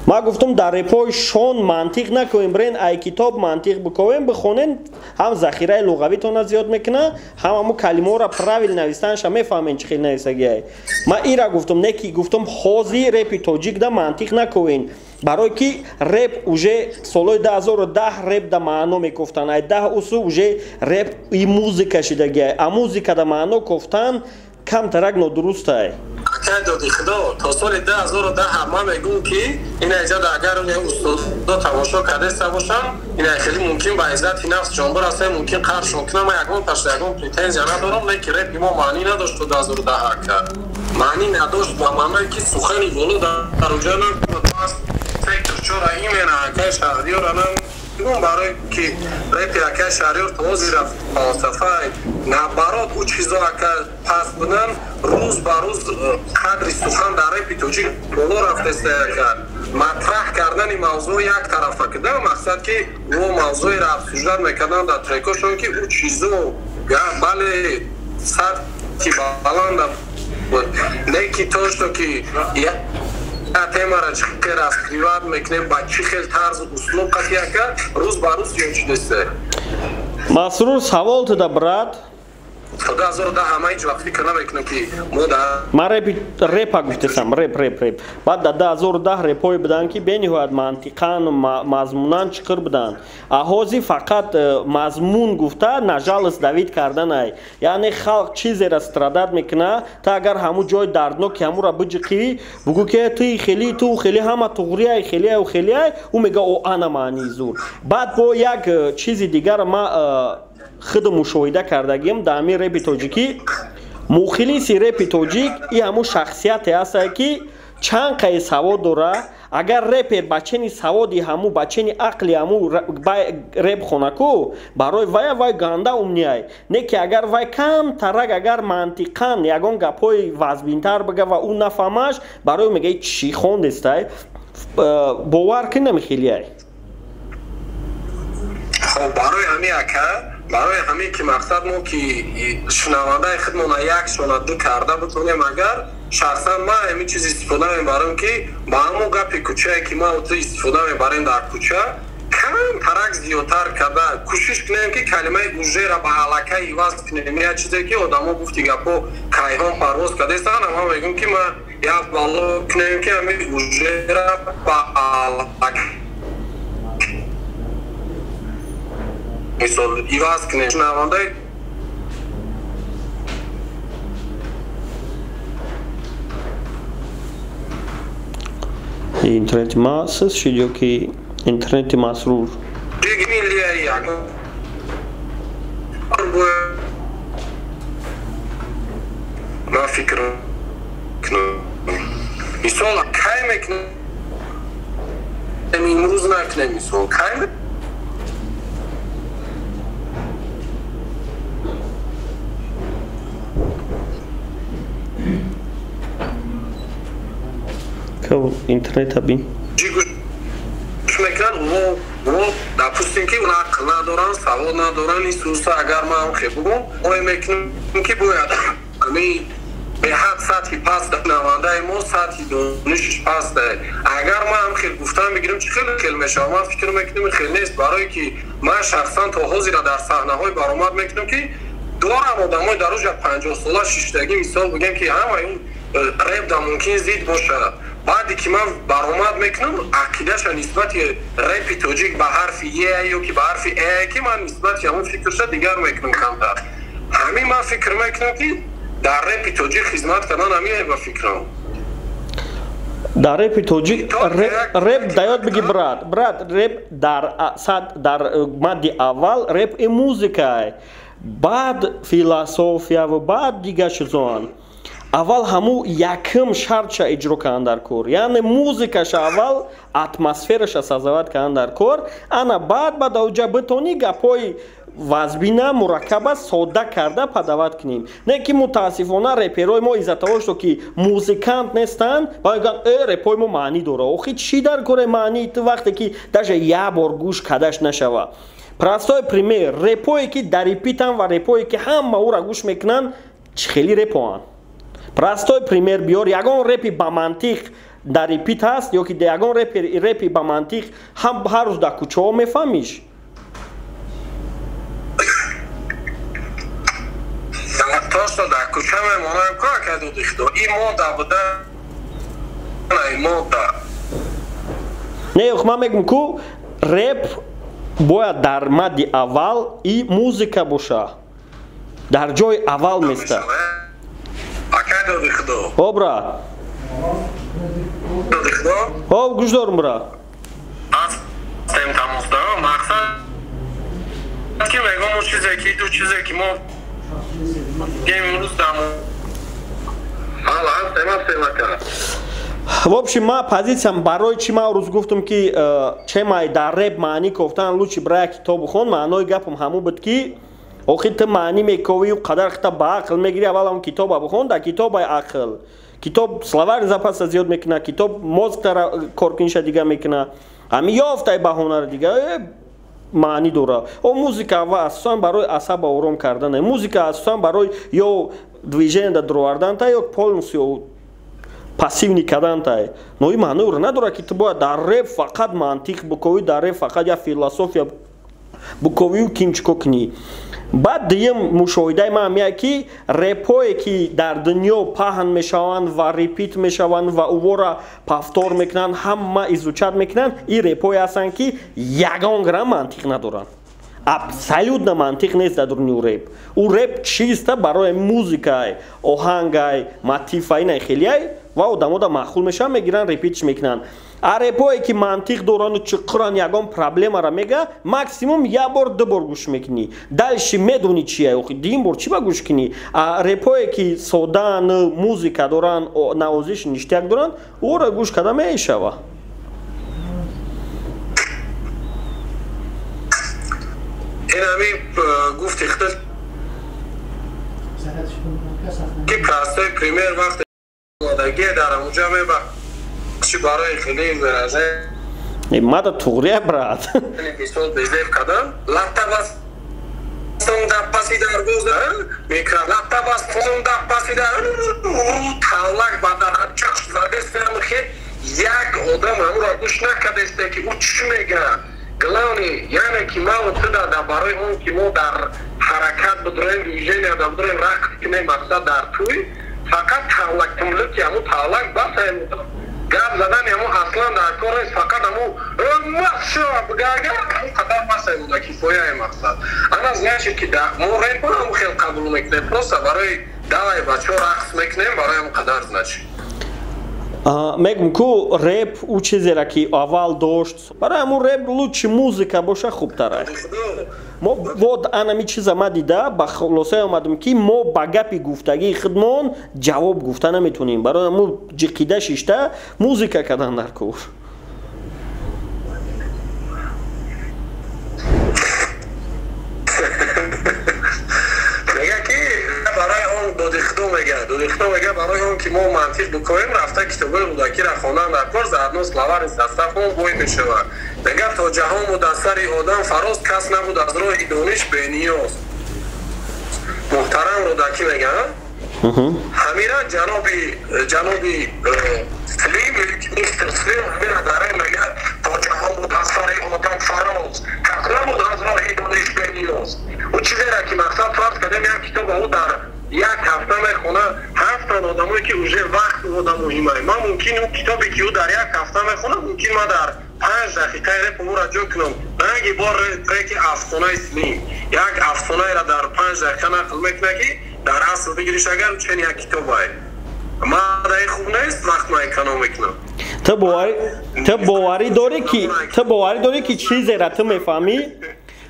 ман гуфтам, дар репҳои шон мантиқ накунем, бирен ай китоб мантиқ бикунем, бихонен, ҳам захираи луғавитона зиёд мекуна, ҳам ҳамун калимаҳоро правил навистанаша мефаҳмен, чӣ хел нависагиай. Ман ира гуфтам, не ки гуфтам ҳозир репи тоҷик да мантиқ накунен, барое ки реп уже солҳои 2010 реп да маъно мекофтан, ай 10 усу уже реп и музыка шидагиай, а музыка да маъно кофтан камтарак нодурустай. Акай доди худо, то соли 2010 ман мегӯм ки ин айзад агар устодо тамошо кардаиста бошам, ин хеле мумкин ба иззати нафс ҷон бирасад, мумкин қаршон кунам, ман ягон ташта ягон претензия надорам, лекин репи мо маънӣ надошт то 2010 ака. Маънӣ надошт ба маъное ки сухани воло дар уҷа набуд. Сектор чора именно акай Шаҳриёра намегӯм, барое ки репи акай Шаҳриёр то ҳозир фалсафай наоборот ӯ чизо ака паст будан, рӯз ба рӯз қадри сухан дар репи тоҷик боло рафтаиста ака. Матраҳ кардани мавзӯъ як тарафа кида, мақсад ки ӯ мавзӯеро обсуждать мекардан дар трекошон, ки ӯ чизо бале сатҳи баланда буд, лекин то что ки темара чӣ хел раскрывать мекунем, ба чӣ хел тарзу услуб қати ака рӯз ба рӯз зиёд шудааст. Масрур, савол туда, брат. То 2010 ҳама ҳеҷ вақт фикр намекунам ки мо дар ман репа гуфтесам, реп реп реп. Баъд дар 2010 репҳое буданд, ки бениҳоят мантиқан мазмунан чиқир буданд, а ҳозир фақат мазмун гуфта на жалость давид карданай, яъне халқ чизеро страдать мекуна, та агар ҳамун ҷои дардноки ҳамура биҷиқӣ, бугӯ ки ту хели, ту хели, ҳама туғрияй, хелияй, хелияй, ӯ мега о ана маънии зур. Баъд бо як чизи дигар ма худ мушоҳида кардагим дар ҳамин репи тоҷикӣ. Мухлиси репи тоҷик и ҳамун шахсияте ҳастае, ки чанд қай савод дора. Агар репер ба чени саводи ҳаму, ба чени ақли ҳаму реп хонаку, барои вая вай ганда умнияй. Не ки агар вай камтарак, агар мантиқан ягон гапҳои вазбинтар бига ва ӯ нафаҳмаш, барои мега чӣ хондестай, бовар кун намехелияй. Хоб, барои ҳамин ака, барои ҳамин ки мақсад мо ки шунавандаи худмона як шона ду карда битонем, агар шахсан ман ҳамин чиз истифода мебарам, ки ба ҳамон гапи кӯчае ки ман ту истифода мебарем дар кӯча, камтарак зиёдтар карда кӯшиш кунем, ки калимаи ужера ба аллакай иваз кунем. Як чизе ки одамо гуфти гапҳо кайҳон парвоз кардаистанд, ман мегӯм ки ман як бало кунем, ки ҳамин ужера ба аллакай мисол иваз кунем. Шунавандаи интернети ма сиз шуд ё ки интернети Масрур? Ман фикр кунам, мисол кай мекунем, имрӯз накунем, мисол кай интернета бин гӯш мекунад, допустим ки ақл надоранд, савод надоранд, ин суса агар ман хе бугум, ое мекунем ки бояд ами беҳад сатҳи паст шунавандаи мо, сатҳи донишиш паст. Агар ман ҳам хел гуфтан бигирам, чӣ хеле хел мешавад? Ман фикр мекунам, хел нест, барое ки ман шахсан то ҳозира дар саҳнаҳои баромад мекунам, ки дорам одамои дар уҷа 50 сола шиштагӣ, мисол бигем ки ҳамаи он реп да мумкин зид бошад. Баъде ки ман баромад мекунам, ақидаша нисбати репи тоҷик ба ҳарфи е ё ки ба ҳарфи э, ки ман нисбати ҳамон фикрша дигар мекунам камтар. Ҳамин ман фикр мекунам, ки дар репи тоҷик хизмат кардан ҳамин ба фикрам. Дар репи тоҷик реп даёд биги, брат, брат, реп дар сад дар мадди аввал реп и музыкай, баъд философия ва баъд дигар чизон. Аввал ҳаму якм шартша иҷро кардан дар кор, яъне музикаша аввал атмосфераша создавать кардан дар кор, ана баъд ба давҷа битонӣ гапҳои вазбина мураккаба содда карда подавать кунем. Не ки мутаассифона реперои мо из-за того, что ки музикант нестанд, ба мегӯянд: «Э, репои мо маънӣ дора». Охи, чӣ дар коре маънӣ ту, вақте ки даже як бор гӯш кардаш нашава? Простой пример: репое ки дар repeat ан ва репое ки ҳама ӯра гӯш мекунанд, чӣ хели репоанд? Простой пример биёр: ягон репи ба мантиқ дар repeat ҳаст ё ки ягон репи ба мантиқ ҳам ҳар рӯз дар кӯчаҳо мефаҳмиш? Точно, дар кӯча мемонам ку, акай Додихудо, ин мода буда, мода. Не, ман мегӯм ку, реп бояд дар мадди аввал и музыка боша, дар ҷои аввал места. Акай Додихудо. Хоб, брат. Додихудо. Хоб, гӯш дорум, брат. Ҳастем, тамосда. Мақсад ки мегӯм, он чизе ки ду чизе ки мо имрӯз дамо ҳала ҳастем, ҳастем, ака. В общем, ма позициям барои чӣ ма рӯз гуфтам, ки чемай дар реп маънӣ кофтан, лучше бира як китоб бихон. Маънои гапам ҳамун буд, ки охир ту маънӣ мековию қадар хита ба ақл мегирӣ, аввал ҳамн китоба бихон. Дар китобай ақл, китоб словарный запас а зиёд мекуна, китоб мозг тара коркуниша дига мекуна, ҳами ёфтай баҳонаро дига маънӣ дора. О музыка ва асосан барои асаба ором кардан, музыка асосан барои ё движение да дуроварданта, ё полностью пассивный кардантай. Но ин маъноро надорад, ки ту бояд дар реп фақат мантиқ буковӣ, дар реп фақат як философия буковию ким чико кунӣ. Баъд дуюм мушоҳидаи ман меяд, ки репое ки дар дунё паҳн мешаванд ва repeat мешаванд ва увора повтор мекунанд, ҳама изучать мекунанд, ин репое ҳастанд, ки ягон грамм мантиқ надоранд. Абсолютно мантиқ нест дар дуруни ӯ реп. Ӯ реп чиста барои музыкай, оҳангай, мотивай, инай хелияй ва одамода маъқул мешаванд, мегиранд, repeat ш мекунанд. А репое ки мантиқ дорану чиқуран, ягон проблемара мега, максимум як бор, ду бор гӯш мекунӣ, дальше медонӣ чия, охи дуюм бор чӣ ба гӯш кунӣ? А репое ки содаан, музыка доранд, навозиш ништяк доранд, ӯро гӯш карда мешава. Ин ҳамин гуфти худат ки простой пример: вақте омадагие дар ҳамунҷа мебахши барои хеле выражение. Мада туғрия, брат. Мисол, безеб кардам, латта бастам дар паси дарвоза мекард, латта бастам дар паси дар тавлак ба дар чаш задестам, хе як одам ҳамуро гӯш накардесте, ки ӯ чӣ мегӯяд. Главный, яъне ки ма ту да барои он ки мо дар ҳаракат бидроем, движение да бидроем, рақс кунем, мақсад дар тӯй фақат тавлак тумлуки ҳаму тавлак бас, гап задани ҳаму аслан дар кор нест, фақат ҳаму масшо бигага, ҳаму қадар басай буда, кифояи. Мақсад ана, значит, ки мо репо ҳаму хел қабул мекунем, просто барои давай бачаҳо рақс мекунем, барои ҳаму қадар, значит. Мегум ку, реп ӯ чизера ки аввал дошт, барои ҳамун реп лучше музыка боша, хубтара. Мо вот анами чиза ма дида ба хулосае омадам, ки мо ба гапи гуфтагии худмон ҷавоб гуфта наметонем. Барои ҳамун ҷиқида шишта музыка кардан дар кор. Мега ки барои он Додихудо мега, Додихудо мега, барои он ки мо мантиқ бикоем, рафта китобҳои Рӯдакиро хондан дар кор, заодно словарный состав мо бой мешавад. Мега: то ҷаҳон буд аз сари одам фароз, кас набуд аз роҳи дониш бениёз. Муҳтарам Рӯдакӣ мега. Ҳамира ҷаноби Слим, мистер Слим, ҳамира дар мега: то ҷаҳон буд аз сари одам фароз, кас набуд аз роҳи дониш бениёз. Ӯ чизеро ки, мақсад, фарз кардем, як китоба ӯ дар як ҳафта мехона, ҳастанд одамое ки уже вақт одам муҳимай. Ман мумкин ӯ китобе ки ӯ дар як ҳафта мехона, мумкин ман дар 5 дақиқаи реп ӯро ҷо кунам. Ранги бор треки афсонаи Слим як афсонаеро дар 5 дақиқа нақл мекунад, ки дар асл бигириш, агар чен як китобай мадаи хуб нест, вақт ма эконом мекунам. Ту боварӣ дорӣ, ки чизеро ту мефаҳмӣ.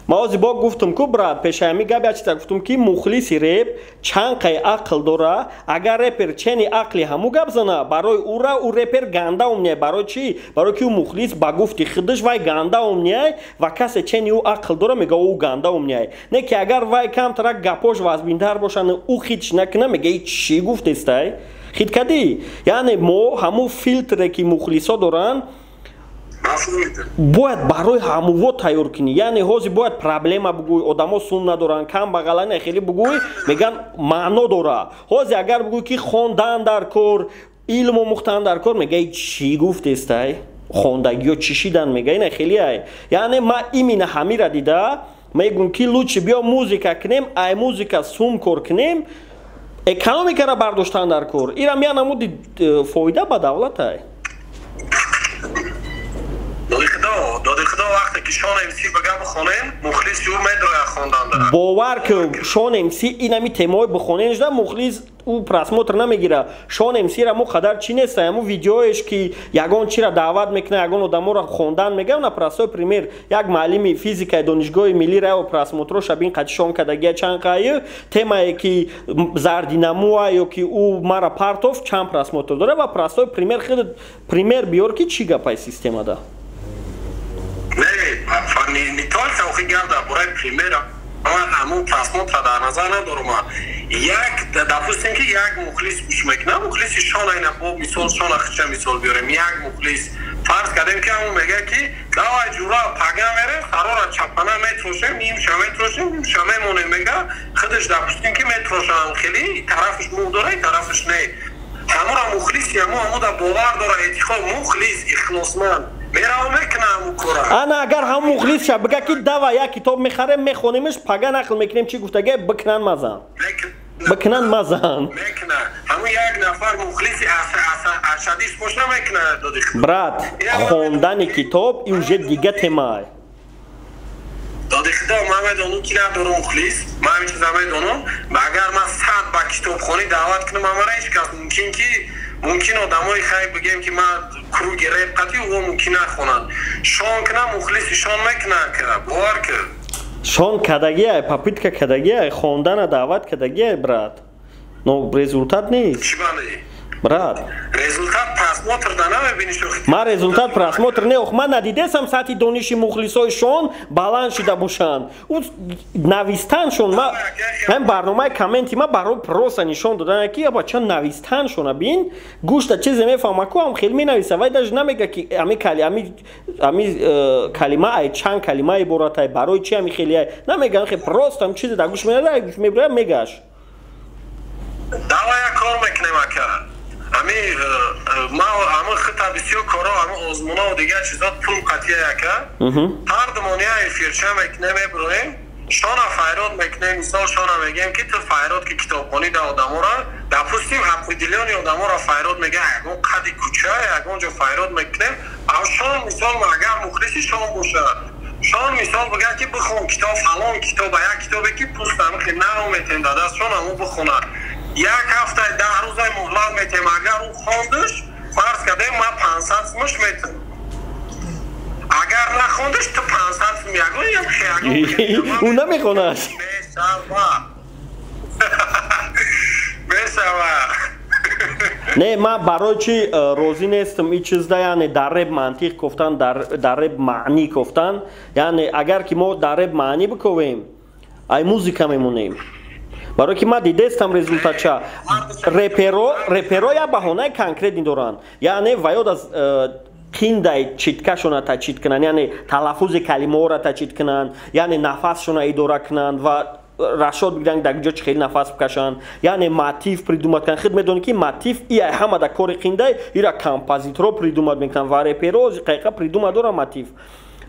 Ма ози бо гуфтум ку, брат, пешаями гап як чиза гуфтум, ки мухлиси реп чанд қай ақл дора. Агар репер чени ақли ҳаму гап зана, барои ура ӯ репер ганда умный. Барои чӣ? Барои ки ӯ мухлис ба гуфти худаш вай ганда умный, ва касе чени ӯ ақл дора, мега, ӯ ганда умный. Не ки агар вай камтарак гапош вазбинтар бошанд, ӯ хитш накуна, мега, чӣ гуфтестай, хит кадӣ. Яъне мо ҳамун филтре, ки мухлисо доранд, бояд барои ҳамуво тайёр кунӣ. Яъне ҳозир бояд проблема бугӯй, одамо сум надоранд, кам бағалани хеле бугӯй, меган, маъно дора. Ҳозир агар бугӯй, ки хондан дар кор, илм омӯхтан дар кор, мега, чӣ гуфтестай, хондагиё чӣ шидан, мега, ина хеле. Яъне ма имина ҳамира дида мегӯм, ки лучше биё музика кунем, ай музика сум кор кунем, экономикара бардоштан дар кор. Ирам я намуди фоида ба давлатай. Доди худо, доди худо, вақте ки Шон МС бага бихонем, мухлиси ӯ медрояд хондан. Бовар ки, Шон МС инами темаҳои бихонен шуда, мухлис ӯ просмотр намегира. Шон МСра мо қадар чӣ нест, ҳамун видеоеш, ки ягон чиро даъват мекунад, ягон одаморо хондан мегӯям. На, простой пример: як муаллими физикаи донишгоҳи миллира просмотроша бин, қати шон кардагия чанд қай темае, ки зардинамуа ё ки ӯ мара партов, чанд просмотр дора. Ва простой пример, худ пример биёр, ки чӣ гапай системада. Не, не только, охи гап дар бораи пример, ман ҳамун просмотра дар назар надорам. Як, допустим, ки як мухлис гӯш мекунад, мухлиси Шон, айна бо мисол Шона хича мисол биёрем. Як мухлис, фарз кардем, ки ҳамун мега, ки давай, ҷура, пага мерем, сарора чапана метрошем, нимша метрошем, нимша мемонем, мега. Худаш, допустим, ки метрошам, хеле тарафаш муғ дора, тарафаш не. Ҳамура мухлиси ҳаму ҳамуда бовар дора, эътиқод, мухлис ихлосманд мерава, мекуна ҳамун кора. Ана, агар ҳам мухлис ша бига, ки дава, як китоб мехарем, мехонимаш, пага нақл мекунем, чӣ гуфтага, бикунан мазан, бикунан мазан. Мекуна. Ҳамун як нафар мухлиси ашадиш боша, мекуна, доди. Брат, хондани китоб и уже дига темай. Доди худо, ман медонам, ки надорам мухлис, ман ҳамин чиза медонам. Агар ман 100 ба китобхонӣ даъват кунам, амара ҳеҷ кас мумкин, ки мумкин одамои хай бигем, ки ман круги реп қатӣ ӯ мумкин нахонанд. Шон кунам, мухлиси Шон мекунанд, кара бовар кар. Шон кадагиай, попытка кадагиай, хондана даъват кадагиай, брат, но результат нест. Чӣ бандӣ? Брат. Результат просмотр да намебиниш. Ман результат просмотр не, ох, ман надидесам сатҳи дониши мухлисои Шон баланд шида бошанд. Ӯ навистаншон, ма ҳам барномаи комменти ма барои просто нишон додан, ки аба чанд навистаншона бин, гӯшта чизе мефаҳма ку, ҳам хел менависа. Вай даже намега, ки ами кали ами калима ай чанд калима иборатай, барои чи ами хелиай намега, хе просто ам чизе дар гӯш мебурад, мегаш. Давай, як кор мекунем, ака. Ами ма ами хита бисёр коро, ами озмуна ва дигар чизо пул қатия, яка. Ҳар думон я эфирча мекунем, мебуроем, Шона файрод мекунем. Мисол, Шона мегем, ки ту файрод, ки китобхонӣ да одамора, допустим, определённый одамора файрод мега, ягон қади кӯча, ягон ҷо файрод мекунем. А Шон, мисол, агар мухлиси Шон бошад, Шон, мисол, бигӯяд, ки бихон китоб, фалон китоба, як китобе, ки пуст ами нав метем да даст Шон, ҳамон бихонад. Як ҳафтаи, 10 рӯзаи муҳлат метем. Агар ӯ хондаш, фарз кардем, ман 500 сумаш метам. Агар нахондаш, ту 500 сум, ягон. Ӯ намехонад. Мешава, мешава. Не, ман барои чӣ розӣ нестам ин чизда? Яъне дар реп мантиқ кофтан, дар реп маънӣ кофтан. Яъне агар ки мо дар реп маънӣ биковем, ай музика мемонем. Барое ки ман дидестам результатча, реперо як баҳонаи конкретӣ доранд. Яъне ваёд аз қиндай читкашона тачид кунанд, яъне талаффузи калимаҳоро тачид кунанд, яъне нафасшона идора кунанд ва рашод бигиранд, дар ҷо чӣ хеле нафас бикашанд, яъне мотив придумать кунанд. Худ медонӣ, ки мотив и ҳама да кори қиндай, ира композиторо придумать мекунанд ва реперо қайқа придумать доранд.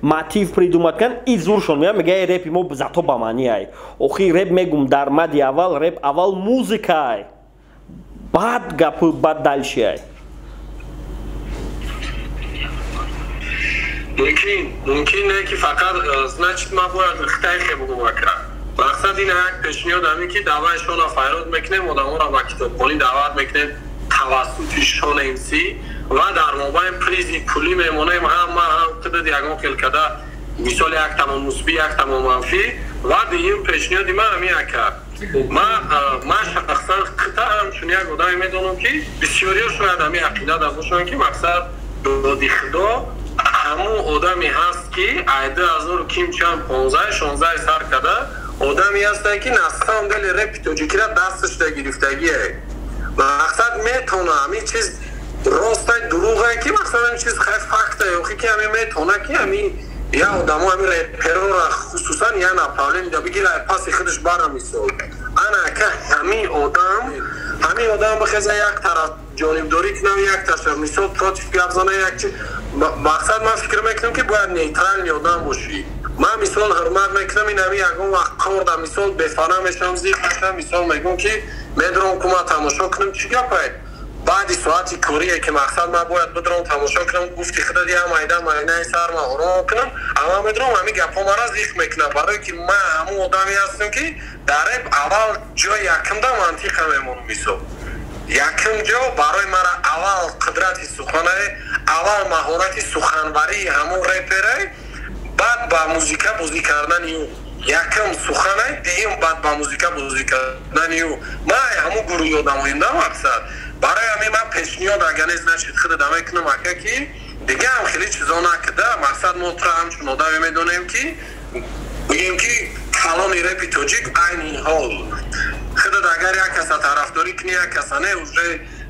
Мотив придумать кунанд, и зуршон меяд, мега, репи мо зато ба маъни ай. Охи, реп, мегум, дар мади аввал реп аввал музикай, баъд гапу, баъд дальше ай. Мумкин, мумкин не, ки фақат значит ман бояд хитайхе бугум, ака. Мақсад ин як пешниҳод ҳамин, ки давай Шона файрод мекунем, одаморо ба китобхонӣ даъват мекунем тавассути Шон МС ва дар мобайн призи пулӣ мемонем, ҳам ман, ҳам худат, ягон хел када. Мисол, як тамом мусбӣ, як тамом манфӣ. Ва дуюм пешниҳоди ман ҳамин, ака, ман шахсан хита ҳамчун як одаме медонам, ки бисёриҳо шояд ҳамин ақида да бошанд, ки мақсад доди худо ҳамун одаме ҳаст, ки ай 2000 ким чанд, 15, 16 сар карда, одаме ҳастае, ки на самом деле репи тоҷикира дасташда гирифтагие. Мақсад, метавона ҳамин чиз ростай, дурӯғае, ки мақсад ҳамин чиз хай факта охи, ки ҳамин метавона, ки ҳамин я одамо, ҳамин реперора хусусан я направление да бигира, паси худаш бара. Мисол, ана ка ҳамин одам бихеза, як тараф ҷонибдорӣ кунам, як тараф, мисол, против гап зана, як чи. Мақсад, ман фикр мекунам, ки бояд нейтральный одам бошӣ. Ман, мисол, ҳурмат мекунам ин ҳамин, ягон вақт корда, мисол, бефана мешавам, зиқ мешавам, мисол, мегӯм, ки медурам, ку ман тамошо кунам, чӣ гапае. Баъди соати корие, ки мақсад ман бояд бидром, тамошо кунам, гуфти худат, я майда майнаи сар ман ором кунам, ама медурам, ҳамин гапҳо мара зиқ мекунам, барое ки ман ҳамун одаме ҳастам, ки дар реп аввал ҷои якумда мантиқа мемонам. Мисол, якум ҷо барои мара аввал қудрати суханае, аввал маҳорати суханварии ҳамун репере, баъд ба музика бозӣ кардани ӯ. Якум суханай, дуюм баъд ба музика бозӣ кардани ӯ. Ман ҳамун гурӯҳи одамоим да. Мақсад, барои ҳамин ман пешниҳод, агар нест нашид, худада мекунам, ака, ки дига ҳам хеле чизо накида. Мақсад, мо тура ҳамчун одаме медонем, ки бигем, ки калони репи тоҷик айни ҳол. Худат агар як каса тарафдорӣ кунӣ, як каса не, уже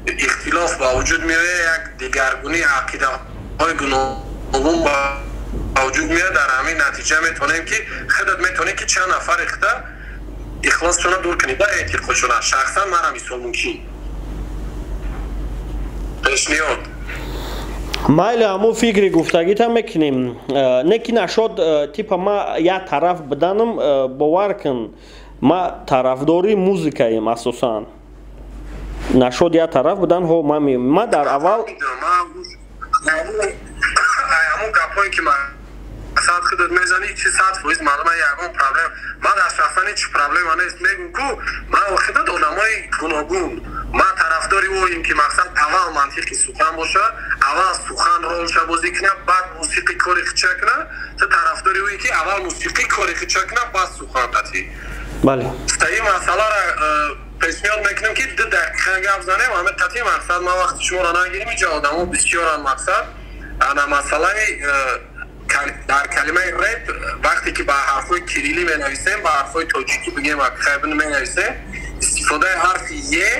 ихтилоф ба вуҷуд меояд, як дигаргунии ақидаҳои гуногун ба вуҷуд меояд. Дар ҳамин натиҷа метавонем, ки худат метавонӣ, ки чанд нафари худа ихлосшона дур кунӣ да эътиқодшона. Шахсан мара, мисол, мумкин пешниҳод. Майли, ҳамун фикри гуфтагита мекунем. Не ки нашод, типа ма як тараф биданам, бовар кун, ма тарафдори музикаем асосан. Нашод як тараф будан ҳо, ма дар аввал Ҳамун гапҳое, ки сад худат мезанӣ, чи 100% маълума, ягон проблема ман дар шахсан ҳеч проблема нест. Мегӯм ку ман худат одамои гуногун, ман тарафдори оим, ки мақсад аввал мантиқи сухан боша, аввал сухан ролша бозӣ кунад, баъд мусиқӣ кори хича кунад. Ту тарафдори ое, ки аввал мусиқӣ кори хича кунад, баъд сухан қатӣ. Бале. Ин масъалара пешниҳод мекунем, ки 2 дақиқа гап занем ҳамин қатъи. Мақсад, ман вақти шуморо нагирим, инҷа одамо бисёранд. Мақсад, ана масъалаи дар калимаи реп, вақте ки ба ҳарфҳои кирилӣ менависем, ба ҳарфҳои тоҷикӣ бигем, хайбин менависем, истифодаи ҳарфи е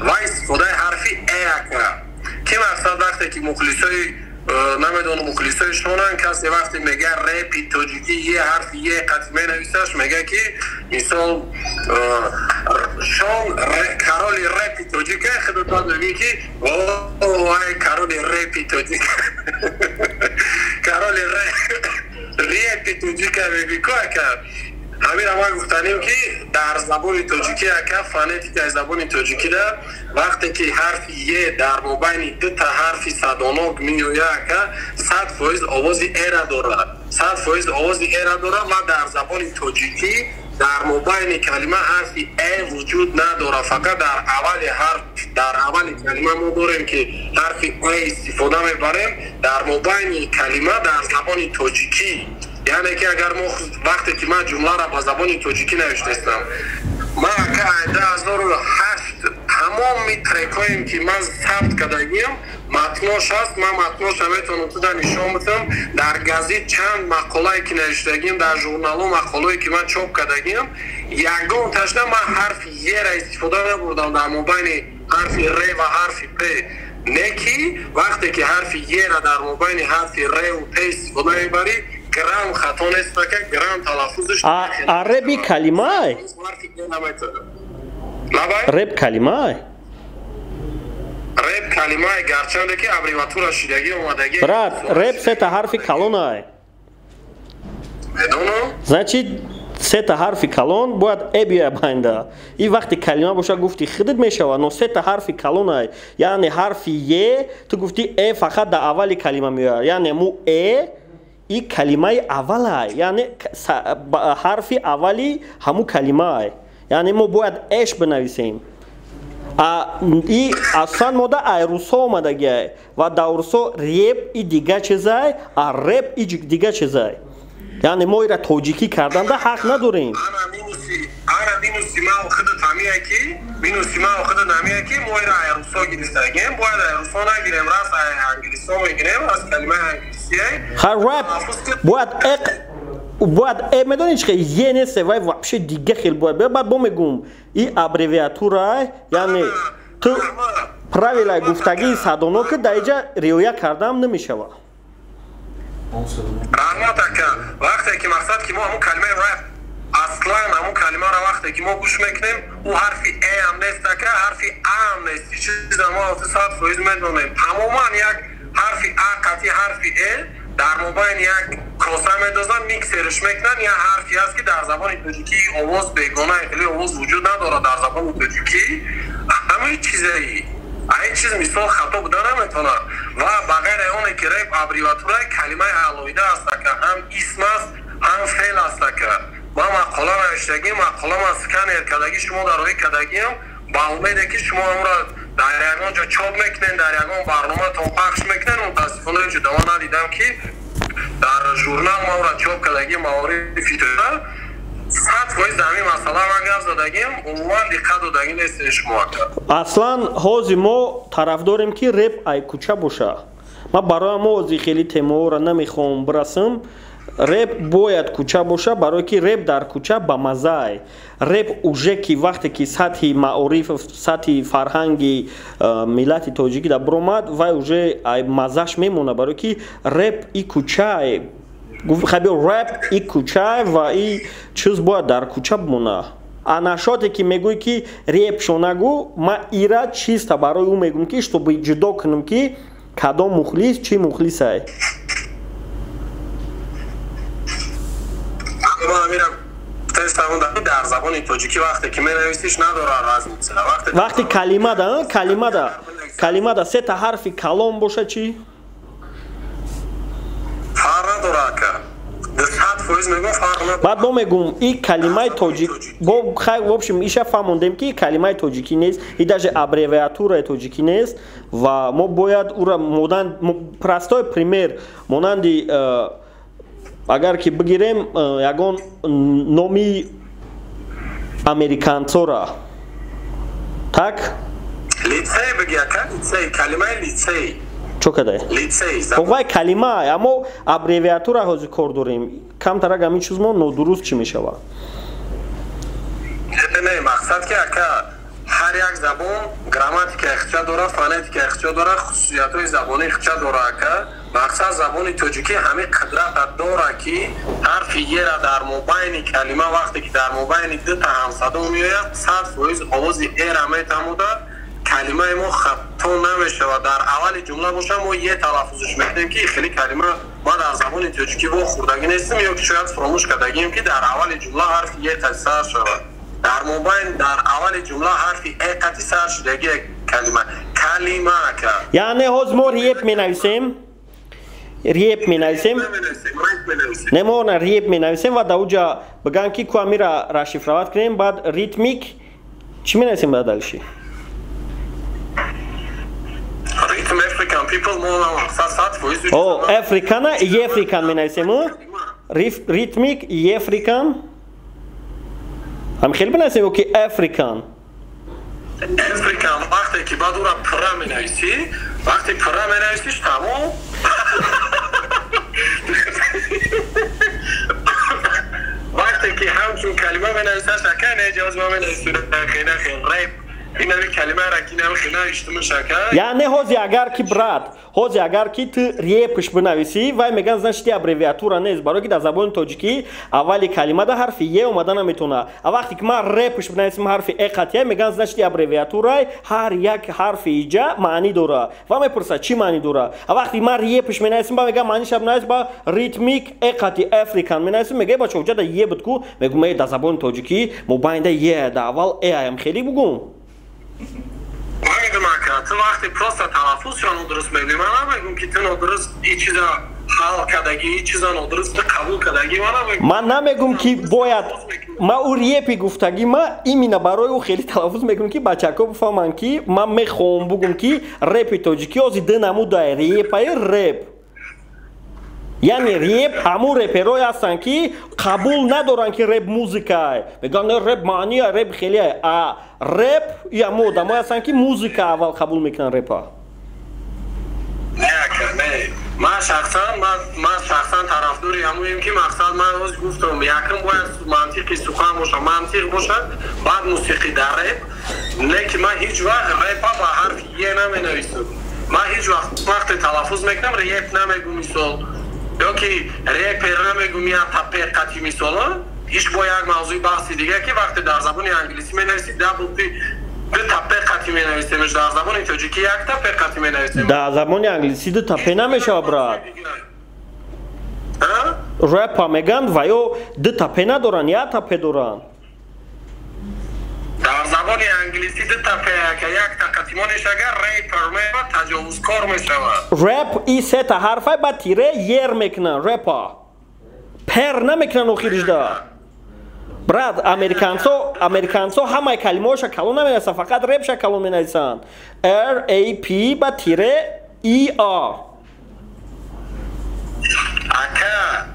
ва истифодаи ҳарфи э, ака, ки мақсад, вақте ки мухлисои, намедонам, мухлисои шонан, касе вақте мега репи тоҷикӣ, е, ҳарфи е қатъи менависаш, мега, ки мисол шон короли репи тоҷика, худат баъд мегӯӣ, ки вай короли репи тоҷик, короли репи тоҷика мегӯӣ ку, ака. Ҳамина ман гуфтанем, ки дар забони тоҷикӣ, ака, фонетикаи забони тоҷикида вақте ки ҳарфи е дар мобайни дута ҳарфи садонок меояд, ака, 100% овози эра дорад, 100% овози эра дорад. Ва дар забони тоҷикӣ дар мобайни калима ҳарфи э вуҷуд надорад. Фақат дар аввали ҳарф, дар аввали калима мо дорем, ки ҳарфи э истифода мебарем дар мобайни калима дар забони тоҷикӣ. Яъне ки агар мо вақте ки ман ҷумларо ба забони тоҷикӣ навиштаистам, ман, ака, 2008 тамоми трекҳоем, ки ман сабт кардагиам, матнош ҳаст, ман матноша метавонам туда нишон бидам. Дар газет чанд мақолае, ки навиштагиам, дар журналу мақолое, ки ман чоп кардагиам, ягон ташна ман ҳарфи ера истифода набурдам дар мобайни ҳарфи р ва ҳарфи п. Не ки вақте ки ҳарфи ера дар мобайни ҳарфи ру п истифода мебарӣ, грамм хато нест, ака, грамм талаффузш. А реби калимай? Реп калимай? Реп калимай, гарчанде ки аббревиатура шидагӣ омадагӣ. Брат, реп сета ҳарфи калонай. Медонам. Значит, сета ҳарфи калон бояд э биёя байнда. И вақте калима боша, гуфти худат, мешава, но сета ҳарфи калонай, яъне ҳарфи е, ту гуфти э фақат дар аввали калима меояд, яъне му э и калимаи аввалай, яъне ҳарфи аввали ҳамун калимаай, яъне мо бояд эш бинависем. И асосан мода ай русо омадагиай ва дар русо реп и дига чизай, а реп и дига чизай. Яъне мо ира тоҷикӣ карданда ҳақ надорем. Ана минуси ма худат ҳамия ки, минуси ма худат ҳамия ки мо ира русо гирифтагем, бояд русо нагирем, раст англисо мегирем, аз калимаи англисие. Ха, рэп бояд эқ бояд э, медонӣ чи е нест, вай вообще дига хел бояд. Баъд бо мегум, и аббревиатура, яъне ту правилаи гуфтагии садоно ки дар иҷа риоя кардам намешавад. Раҳмат, ака. Вақте ки мақсад ки мо ҳамун калимаи рэп, аслан ҳамун калимаро вақте ки мо гӯш мекунем, ӯ ҳарфи э ҳам нест, ака, ҳарфи а ҳам нест. Чиза мо 100% медонем. Тамоман як ҳарфи а қатъи ҳарфи э дар мобайни як коса медозанд, миксерш мекунанд. Як ҳарфе аст, ки дар забони тоҷикӣ овоз бегона, хеле овоз вуҷуд надорад дар забони тоҷикӣ. Ҳамаи чизаи ин чиз мисол хато буда наметавонад. Ва ба ғайри оне ки реп аббревиатураи калимаи алоҳида аст, ака, ҳам исм аст, ҳам феъл аст, ака. Ман мақола навиштагим, мақола ман сканер кардагӣ, шумо дар роҳӣ кардагиам, ба умеде ки шумо амро дар ягон ҷо чоп мекунед, дар ягон барноматон пахш мекунед. Мутаассифона, ҷудо ман надидам, ки дар журнал маро чоп кардагӣ Маорифи 100% дар ҳамин масъала ман гап задагим, умуман диққат додагӣ нестед шумо, ака. Аслан ҳозир мо тарафдорем, ки реп ай кӯча боша. Ман барои мо ҳозир хеле темаҳоро намехоҳам бирасам. Реп бояд кӯча боша, барое ки реп дар кӯча ба маззаай. Реп уже ки вақте ки сатҳи маориф, сатҳи фарҳанги миллати тоҷикӣ да биромад, вай уже ай маззаш мемонад, барое ки реп и кӯчаи хабиё, рэп и кӯча ва и чиз бояд дар кӯча бимона. А нашоте ки мегӯй ки репшо нагӯ, ман ира чиста барои ӯ мегӯм, ки чтобы ҷудо кунам, ки кадом мухлис чӣ мухлисай. Дар забони тоҷикӣ вақте ки менависиш, надорад разница. Вақте калимада сета ҳарфи калом боша, чӣ? Фарқ надорад, ака, 100% мегӯм, фарқ надорад. Баъд мо мегӯм, и калимаи тоҷик бо хай, в общем, иша фаҳмондем, ки калимаи тоҷикӣ нест и даже аббревиатураи тоҷикӣ нест. Ва мо бояд ура монанд, простой пример, монанди агар ки бигирем ягон номи американцора, так. Литсей биги, ака, литсей, калимаи литсей. Чо кадай? Литсей. Вай калима, аммо аббревиатура ҳозир кор дорем. Камтарак ҳамин чиз мо нодуруст чӣ мешавад? Не, мақсад ки, ака, ҳар як забон грамматика ихча дорад, фонетика ихча дорад, хусусиятҳои забонӣ ихча дорад, ака. Мақсад, забони тоҷикӣ ҳамин қудрата дорад, ки ҳарфи ера дар мобайни калима, вақте ки дар мобайни дута ҳамсадо меояд, 100% овози эра метамуда, калимаи мо хато намешавад. Дар аввали ҷумла боша, мо е талаффузш мекунем, ки хеле калима ма дар забони тоҷикӣ вохӯрдагӣ нестем ё ки шояд фуромӯш кардагием, ки дар аввали ҷумла ҳарфи е қати сар шавад. Дар мобайн, дар аввали ҷумла ҳарфи э қати сар шудаги калима, калима, ака. Яъне ҳозир мо реп менависем, реп менависем, не, мо на реп менависем ва дар уҷа бигӯям, ки ку амира расшифровать кунем. Баъд ритмик чӣ менависем баъд дальше? Ритм African people мо мақсад 100%. О, African-а Ефрикан менависем, ритмик Ефрикан ҳам хеле бинависем ё ки African? African. Вақте ки баъд ура пурра менависӣ, вақте пурра менависиш, тамом. Вақте ки ҳамчун калима менависаш, ака, не ҷавоз ма менависӣ, нахе рэп инави калимара ки нави навиштумаш, ака. Яъне ҳозир агар ки, брат, ҳозир агар ки ту репш бинависӣ, вай мегӯянд, значит, аббревиатура нест, барое ки дар забони тоҷикӣ аввали калимада ҳарфи е омада наметавонад. А вақте ки ман репш бинависим, ҳарфи э қатъия, мегӯянд, значит, аббревиатурай, ҳар як ҳарфи иҷа маънӣ дорад ва мепурсад, чӣ маънӣ дорад. А вақте ман репш менависим, ба мегӯям, маъниша бинавис, ба ритмик э қати African менависим, мегӯяд, бача, уҷада е буд ку. Мегӯм, э, дар забони тоҷикӣ мобайнда е, дар аввал э аям, хеле бугум. Мегӯм, ака, ту вақте просто талаффузшо нодуруст мегӯӣ, ман намегӯм, ки ту нодуруст и чиза ҳал кардагӣ, и чиза нодуруст ту қабул кардагӣ, ман намегӯм. Ман намегӯм, ки бояд ма ӯ репи гуфтагӣ, ма именно барои ӯ хеле талаффуз мекунам, ки бачако бифаҳманд, ки ман мехоҳам бугум, ки репи тоҷикӣ ҳозир ду намудай репаи реп. Яъне реп ҳамун реперое ҳастанд, ки қабул надоранд, ки реп музикае. Мегӯянд, реп маъния, реп хеле. А реп и ҳамун одамое ҳастанд, ки музика аввал қабул мекунанд репа. Не, ака, не. Ман шахсан тарафдори ҳамоем, ки мақсад, ман ҳоз гуфтам, якум бояд мантиқи сухан бошад, мантиқ бошад, баъд мусиқӣ дар реп. Не ки ман ҳеҷ вақт репа ба ҳарфи е наменависам. Ман ҳеҷ вақт вақте талаффуз мекунам, реп намегум, мисол, ё ки репер намегум, я тапе қати, мисол. Иш бо як мавзӯи баҳси дига, ки вақте дар забони англисӣ менависӣ, double p, ду тапе қати менависемш, дар забони тоҷикӣ як тапе қати менависем. Дар забони англисӣ ду тапе намешавад, брат. Рэпа мегӯянд ва ё ду тапе надоранд, як тапе доранд. Дар забони англисӣ ду тапе, ака, як та қатимонеш агар rapper мешавад, таҷовузкор мешавад. Рэп и сета ҳарфай, ба тире ер мекунанд, рэпа пер намекунанд охиришда. Брат, американцо ҳамаи калимаҳоша калон наменависанд, фақат репша калон менависанд. R A P ба тире E R. Ака,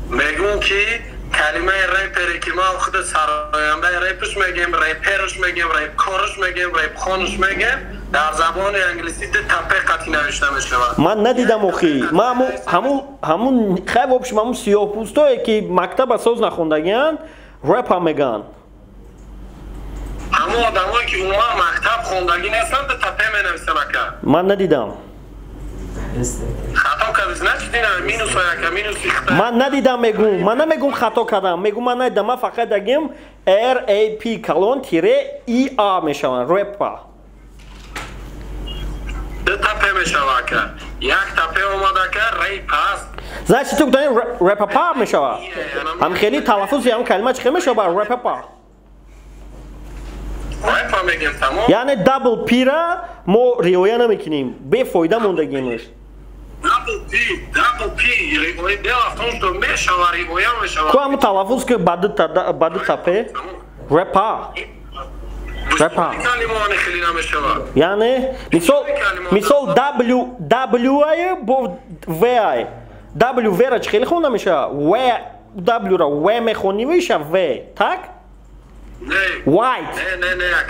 мегӯм, ки калимаи репере, ки ма худ сарояндаи репш мегем, реперш мегем, репкорш мегем, репхонш мегем, дар забони англисӣ ду тапе қати навишта мешавад. Ман надидам охи. Ман ҳамун хай, в общем, ҳамун сиёҳпӯстое, ки мактаба соз нахондагианд, рэпа мегӯянд. Ҳамон одамое, ки умуман мактаб хондагӣ нестанд, ду тапе менависанд, ака. Ман надидам. Хато кардӣ, значит, ина минус, ака, минуси. Ман надидам, мегум. Ман намегум хато кардам, мегум ман надидам. Ман фақат дагим R A P калон тире E R мешаванд рэпа. Ду тапе мешава, ака, як тапе омад, ака, рейп аст. Значит, ту гуфтани рэпапа мешава. Ҳам хеле талаффузи ҳам калима чӣ хел мешава, рэпапа? Рэпа мегем, тамом. Яъне double p ра мо риоя намекунем, бефоида мондагимш. Double p, double p риоя, дело в том, что мешава, риоя мешава. Ку ҳамун талаффуз, ки ба ду тапе рэпа, рэпа. Калимаони хеле намешава. Яъне мисол w, w ай бо v ай, w, v ра чӣ хеле хонда мешава? В, w ра в мехонӣ, меша в, так? White,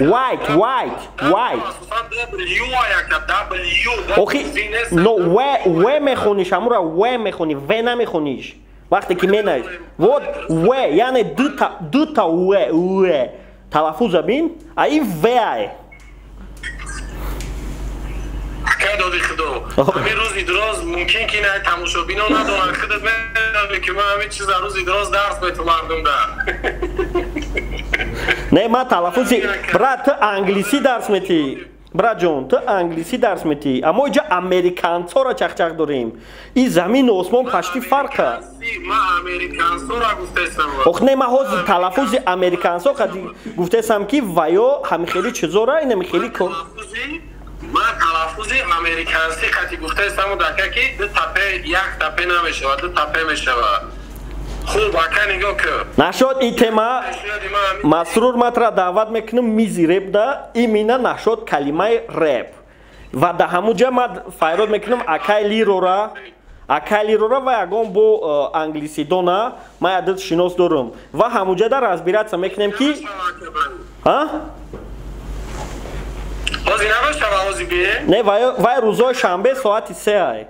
white, white, white. Охи но в, в мехониш, ҳамура в мехонӣ, в намехониш. Вақте ки менавис, вот в, яъне дута в, в талаффуза бин, а ин в ай. Ака, доди худо, ҳамин рӯзи дроз мумкин ки на тамошобино надонанд, худат медони, ки ман ҳамин чиза рӯзи дроз дарс мету мардумда. Не, ман талаффузи, брат, ту англисӣ дарс метӣ, братҷон, ту англисӣ дарс метӣ, аммо иҷа американцора чахчах дорем, и замину осмон пашти фарқа. Ман американсора гуфтестам. Ох, не, ман ҳозир талаффузи американсо гуфтестам, ки ваё ҳами хели чизора инами хели. Ман талаффузи американсӣ қати гуфтаистаму, дака, ки ду тапе, як тапе намешавад, ду тапе мешавад. Хуб, ака, нигоҳ кун. Нашод и тема, Масрур, матра даъват мекунам мизи репда, имина нашод калимаи реп, ва да ҳамун ҷа ман файрод мекунам акай Лирора, акай Лирора ва ягон бо англисидона ман ядад шинос дорам, ва ҳамун ҷа да разбираться мекунем, ки ҳозир намешава, ҳозир бие? Не, вай рӯзои шанбе соати 3 ай.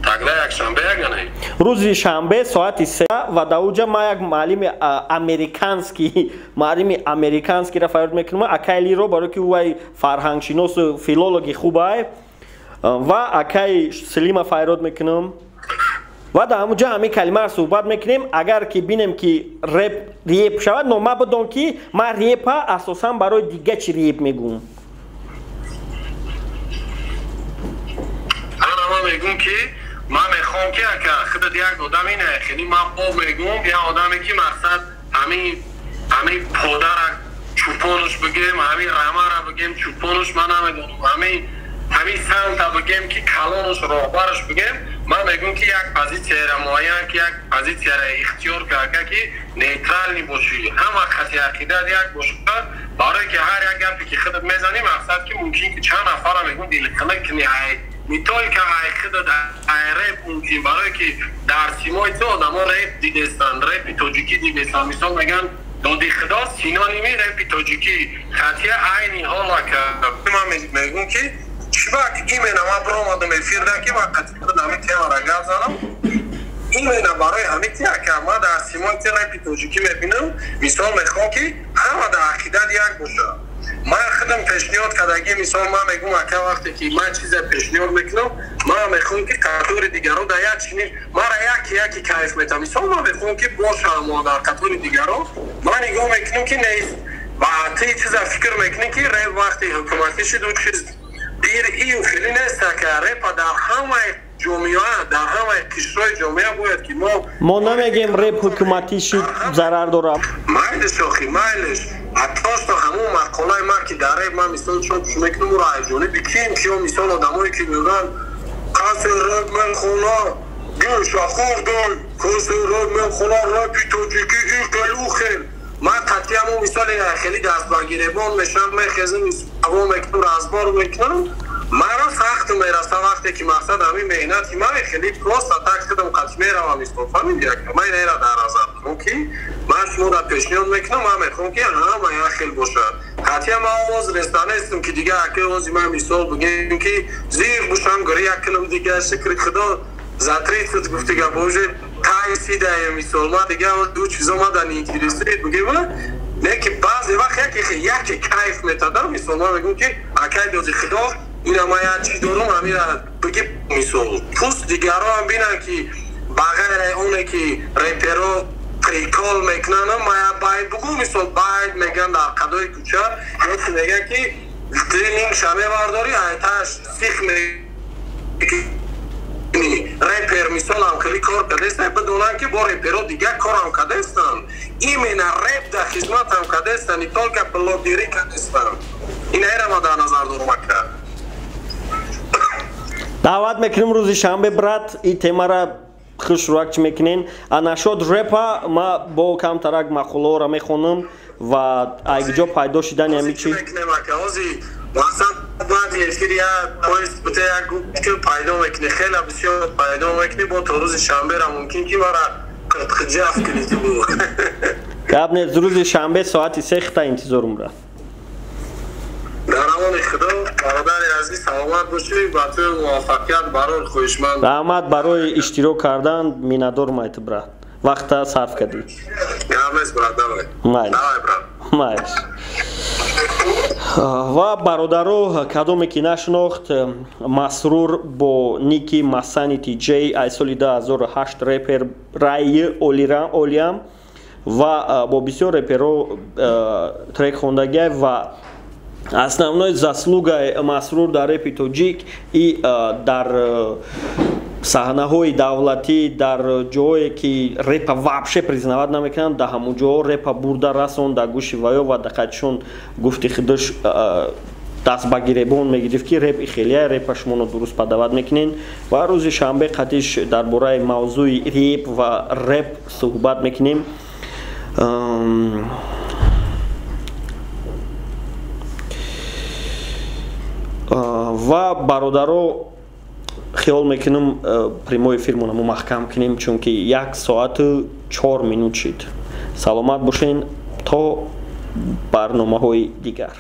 Тогда якшанбе ягане. Рӯзи шанбе соати 3, ва дар уҷа ман як муаллими американский, муаллими американскиро фарёд мекунам, акай Лиро, барое ки вай фарҳангшиносу филологи хубай, ва акай Слима фарёд мекунам, ва дар ҳамун ҷа ҳамин калимаро суҳбат мекунем. Агар ки бинем, ки реп реп шавад, но ман бидон, ки ман репа асосан барои дига чи реп мегӯм. Ман мегӯм, ки ман мехоҳам, ки ака, худат як одам ина хеле, ман бо мегӯм, як одаме, ки мақсад ҳамин подара чӯпонаш бигем, ҳамин рамара бигем чӯпонаш, ман намедонам, ҳамин самта бигем, ки калонаш, роҳбараш бигем, ман мегӯм, ки як позитсияра муайян, ки як позитсияра ихтиёр карда, ки нейтральный бошӣ, ҳама хати ақидат як бошад, барое ки ҳар як гапе, ки худат мезанӣ, мақсад, ки мумкин ки чанд нафара, мегӯм, дилхина кунӣ. Ай. Не только ай худат, ай реп мумкин, барое ки дар симои ту одамо реп дидестанд, репи тоҷикӣ дидестанд. Мисол мегӯянд Доди Худо синоними репи тоҷикӣ. Хатия айни ҳол ака. Ман мегӯм ки чибак именно ман биромадам эфирда ки ман қатъи худ ҳамин темара гап занам. Именно барои ҳамин ти ака ман дар симои ти репи тоҷикӣ мебинам, мисол мехоҳам ки ҳама дар ақидат як бошад. Ман худам пешниҳод кардагӣ, мисол ман мегӯм ака вақте ки ман чизе пешниҳод мекунам, ман мехоҳам ки қатори дигаро дар як чунин мара яке яке кайф метам. Мисол ман мехоҳам ки бошам дар қатори дигаро, ман нигоҳ мекунам ки нест. Ва ти чиза фикр мекунӣ ки реп вақти ҳукуматӣ шуд, ӯ чиз дир ию хеле нест ака. Репа дар ҳамаи ҷомеа, дар ҳамаи қишрҳои ҷомеа бояд ки мо намегем реп ҳукуматӣ шуд зарар дорад. Майлиш охи, майлиш. Просто ҳамон мақолаи ман ки дар реп ман мисол чоп мекунам, ӯро айҷониби ким киё мисол одамое ки мегӯянд касе реп мехона гӯша хӯрдай, касе реп мехона репи тоҷикӣ ин хел ӯ хел. Ман қатъи ҳамон мисоли хеле дастбагиребон мешавам, мехезам, ҳаво мекунам, разбор мекунам. Маро сахт мераса вақте ки мақсад ҳамин меҳнати ман хеле просто так худам қатъи меравам. Мисол фаҳмиди ака, ман инро дар назар дорам ки ман шуморо пешниҳод мекунам, ман мехоҳам ки ҳама як хел бошад. Қатъия ман овоз реста нестам ки дига ака ози ман мисол бигем ки зиқ бошам, гори як кунам дига, шукри худо за 30 гуфти гап уже тайсидаем. Мисол ман дига ду чизо ман дар интересует бигем, не ки баъзе вақт яке кайф метадам. Мисол ман мегӯям ки акай дози худо ина ман як чиз дорам, ҳамира биги мисол пуст дигарро ҳам бинанд ки ба ғайри оне ки реперо прикол мекунанд, ман як байт бугӯ, мисол байт мегӯянд дар қадои кӯча, ё ки мегӯянд ки тренингша мебардорӣ, айташ сих мекунӣ. Репер мисол ҳам хеле кор кардастанд, бидонанд ки бо реперо дигар корам кардастанд. Именно реп дар хизматам кардастанд, не только блогерӣ кардастанд. Инро ман дар назар дорам ака. Даъват мекунем рӯзи шанбе, брат, и темара хушрӯак чӣ мекунен. А нашод репа ма бо камтарак мақолаҳоро мехонам ва айгиҷо пайдо шидани ҳами чи мақсад баъди эфир як поезд бута як гуфт пайдо мекунӣ, хеле бисёр пайдо мекунӣ, бо то рӯзи шанбера мумкин ки мара қиртқиҷаф кунӣ ту. Гап нест, рӯзи шанбе соати 3 хита интизорум, брат. Дар амони худо, бародари азиз, саломат бошӣ, ба ту муваффақият барор хоҳишманд. Раҳмат барои иштирок кардан, миннатдорам айти, брат. Вақта сарф кардӣ. Гап нест, брат, давай. Давай, брат. Майлиш. Ва бародаро, кадоме ки нашинохт, Масрур бо ники Масани TJ ай соли 2008 репер раи олиам ва бо бисёр реперо трек хондагиай ва основной заслугаи Масрур дар репи тоҷик и дар саҳнаҳои давлатӣ, дар ҷое ки репа вообще признават намекунанд, дар ҳамон ҷоҳо репа бурда расон дар гӯши ваё ва дақатшон гуфти худаш даст ба гиребон мегирифт ки реп хелия, репа шумоно дуруст падават мекунен. Ва рӯзи шанбе қатиш дар бораи мавзӯи реп ва реп суҳбат мекунем. Ва бародаро, хиёл мекунам прямой эфирмона мо маҳкам кунем, чунки 1 соату 4 минут шид. Саломат бошен то барномаҳои дигар.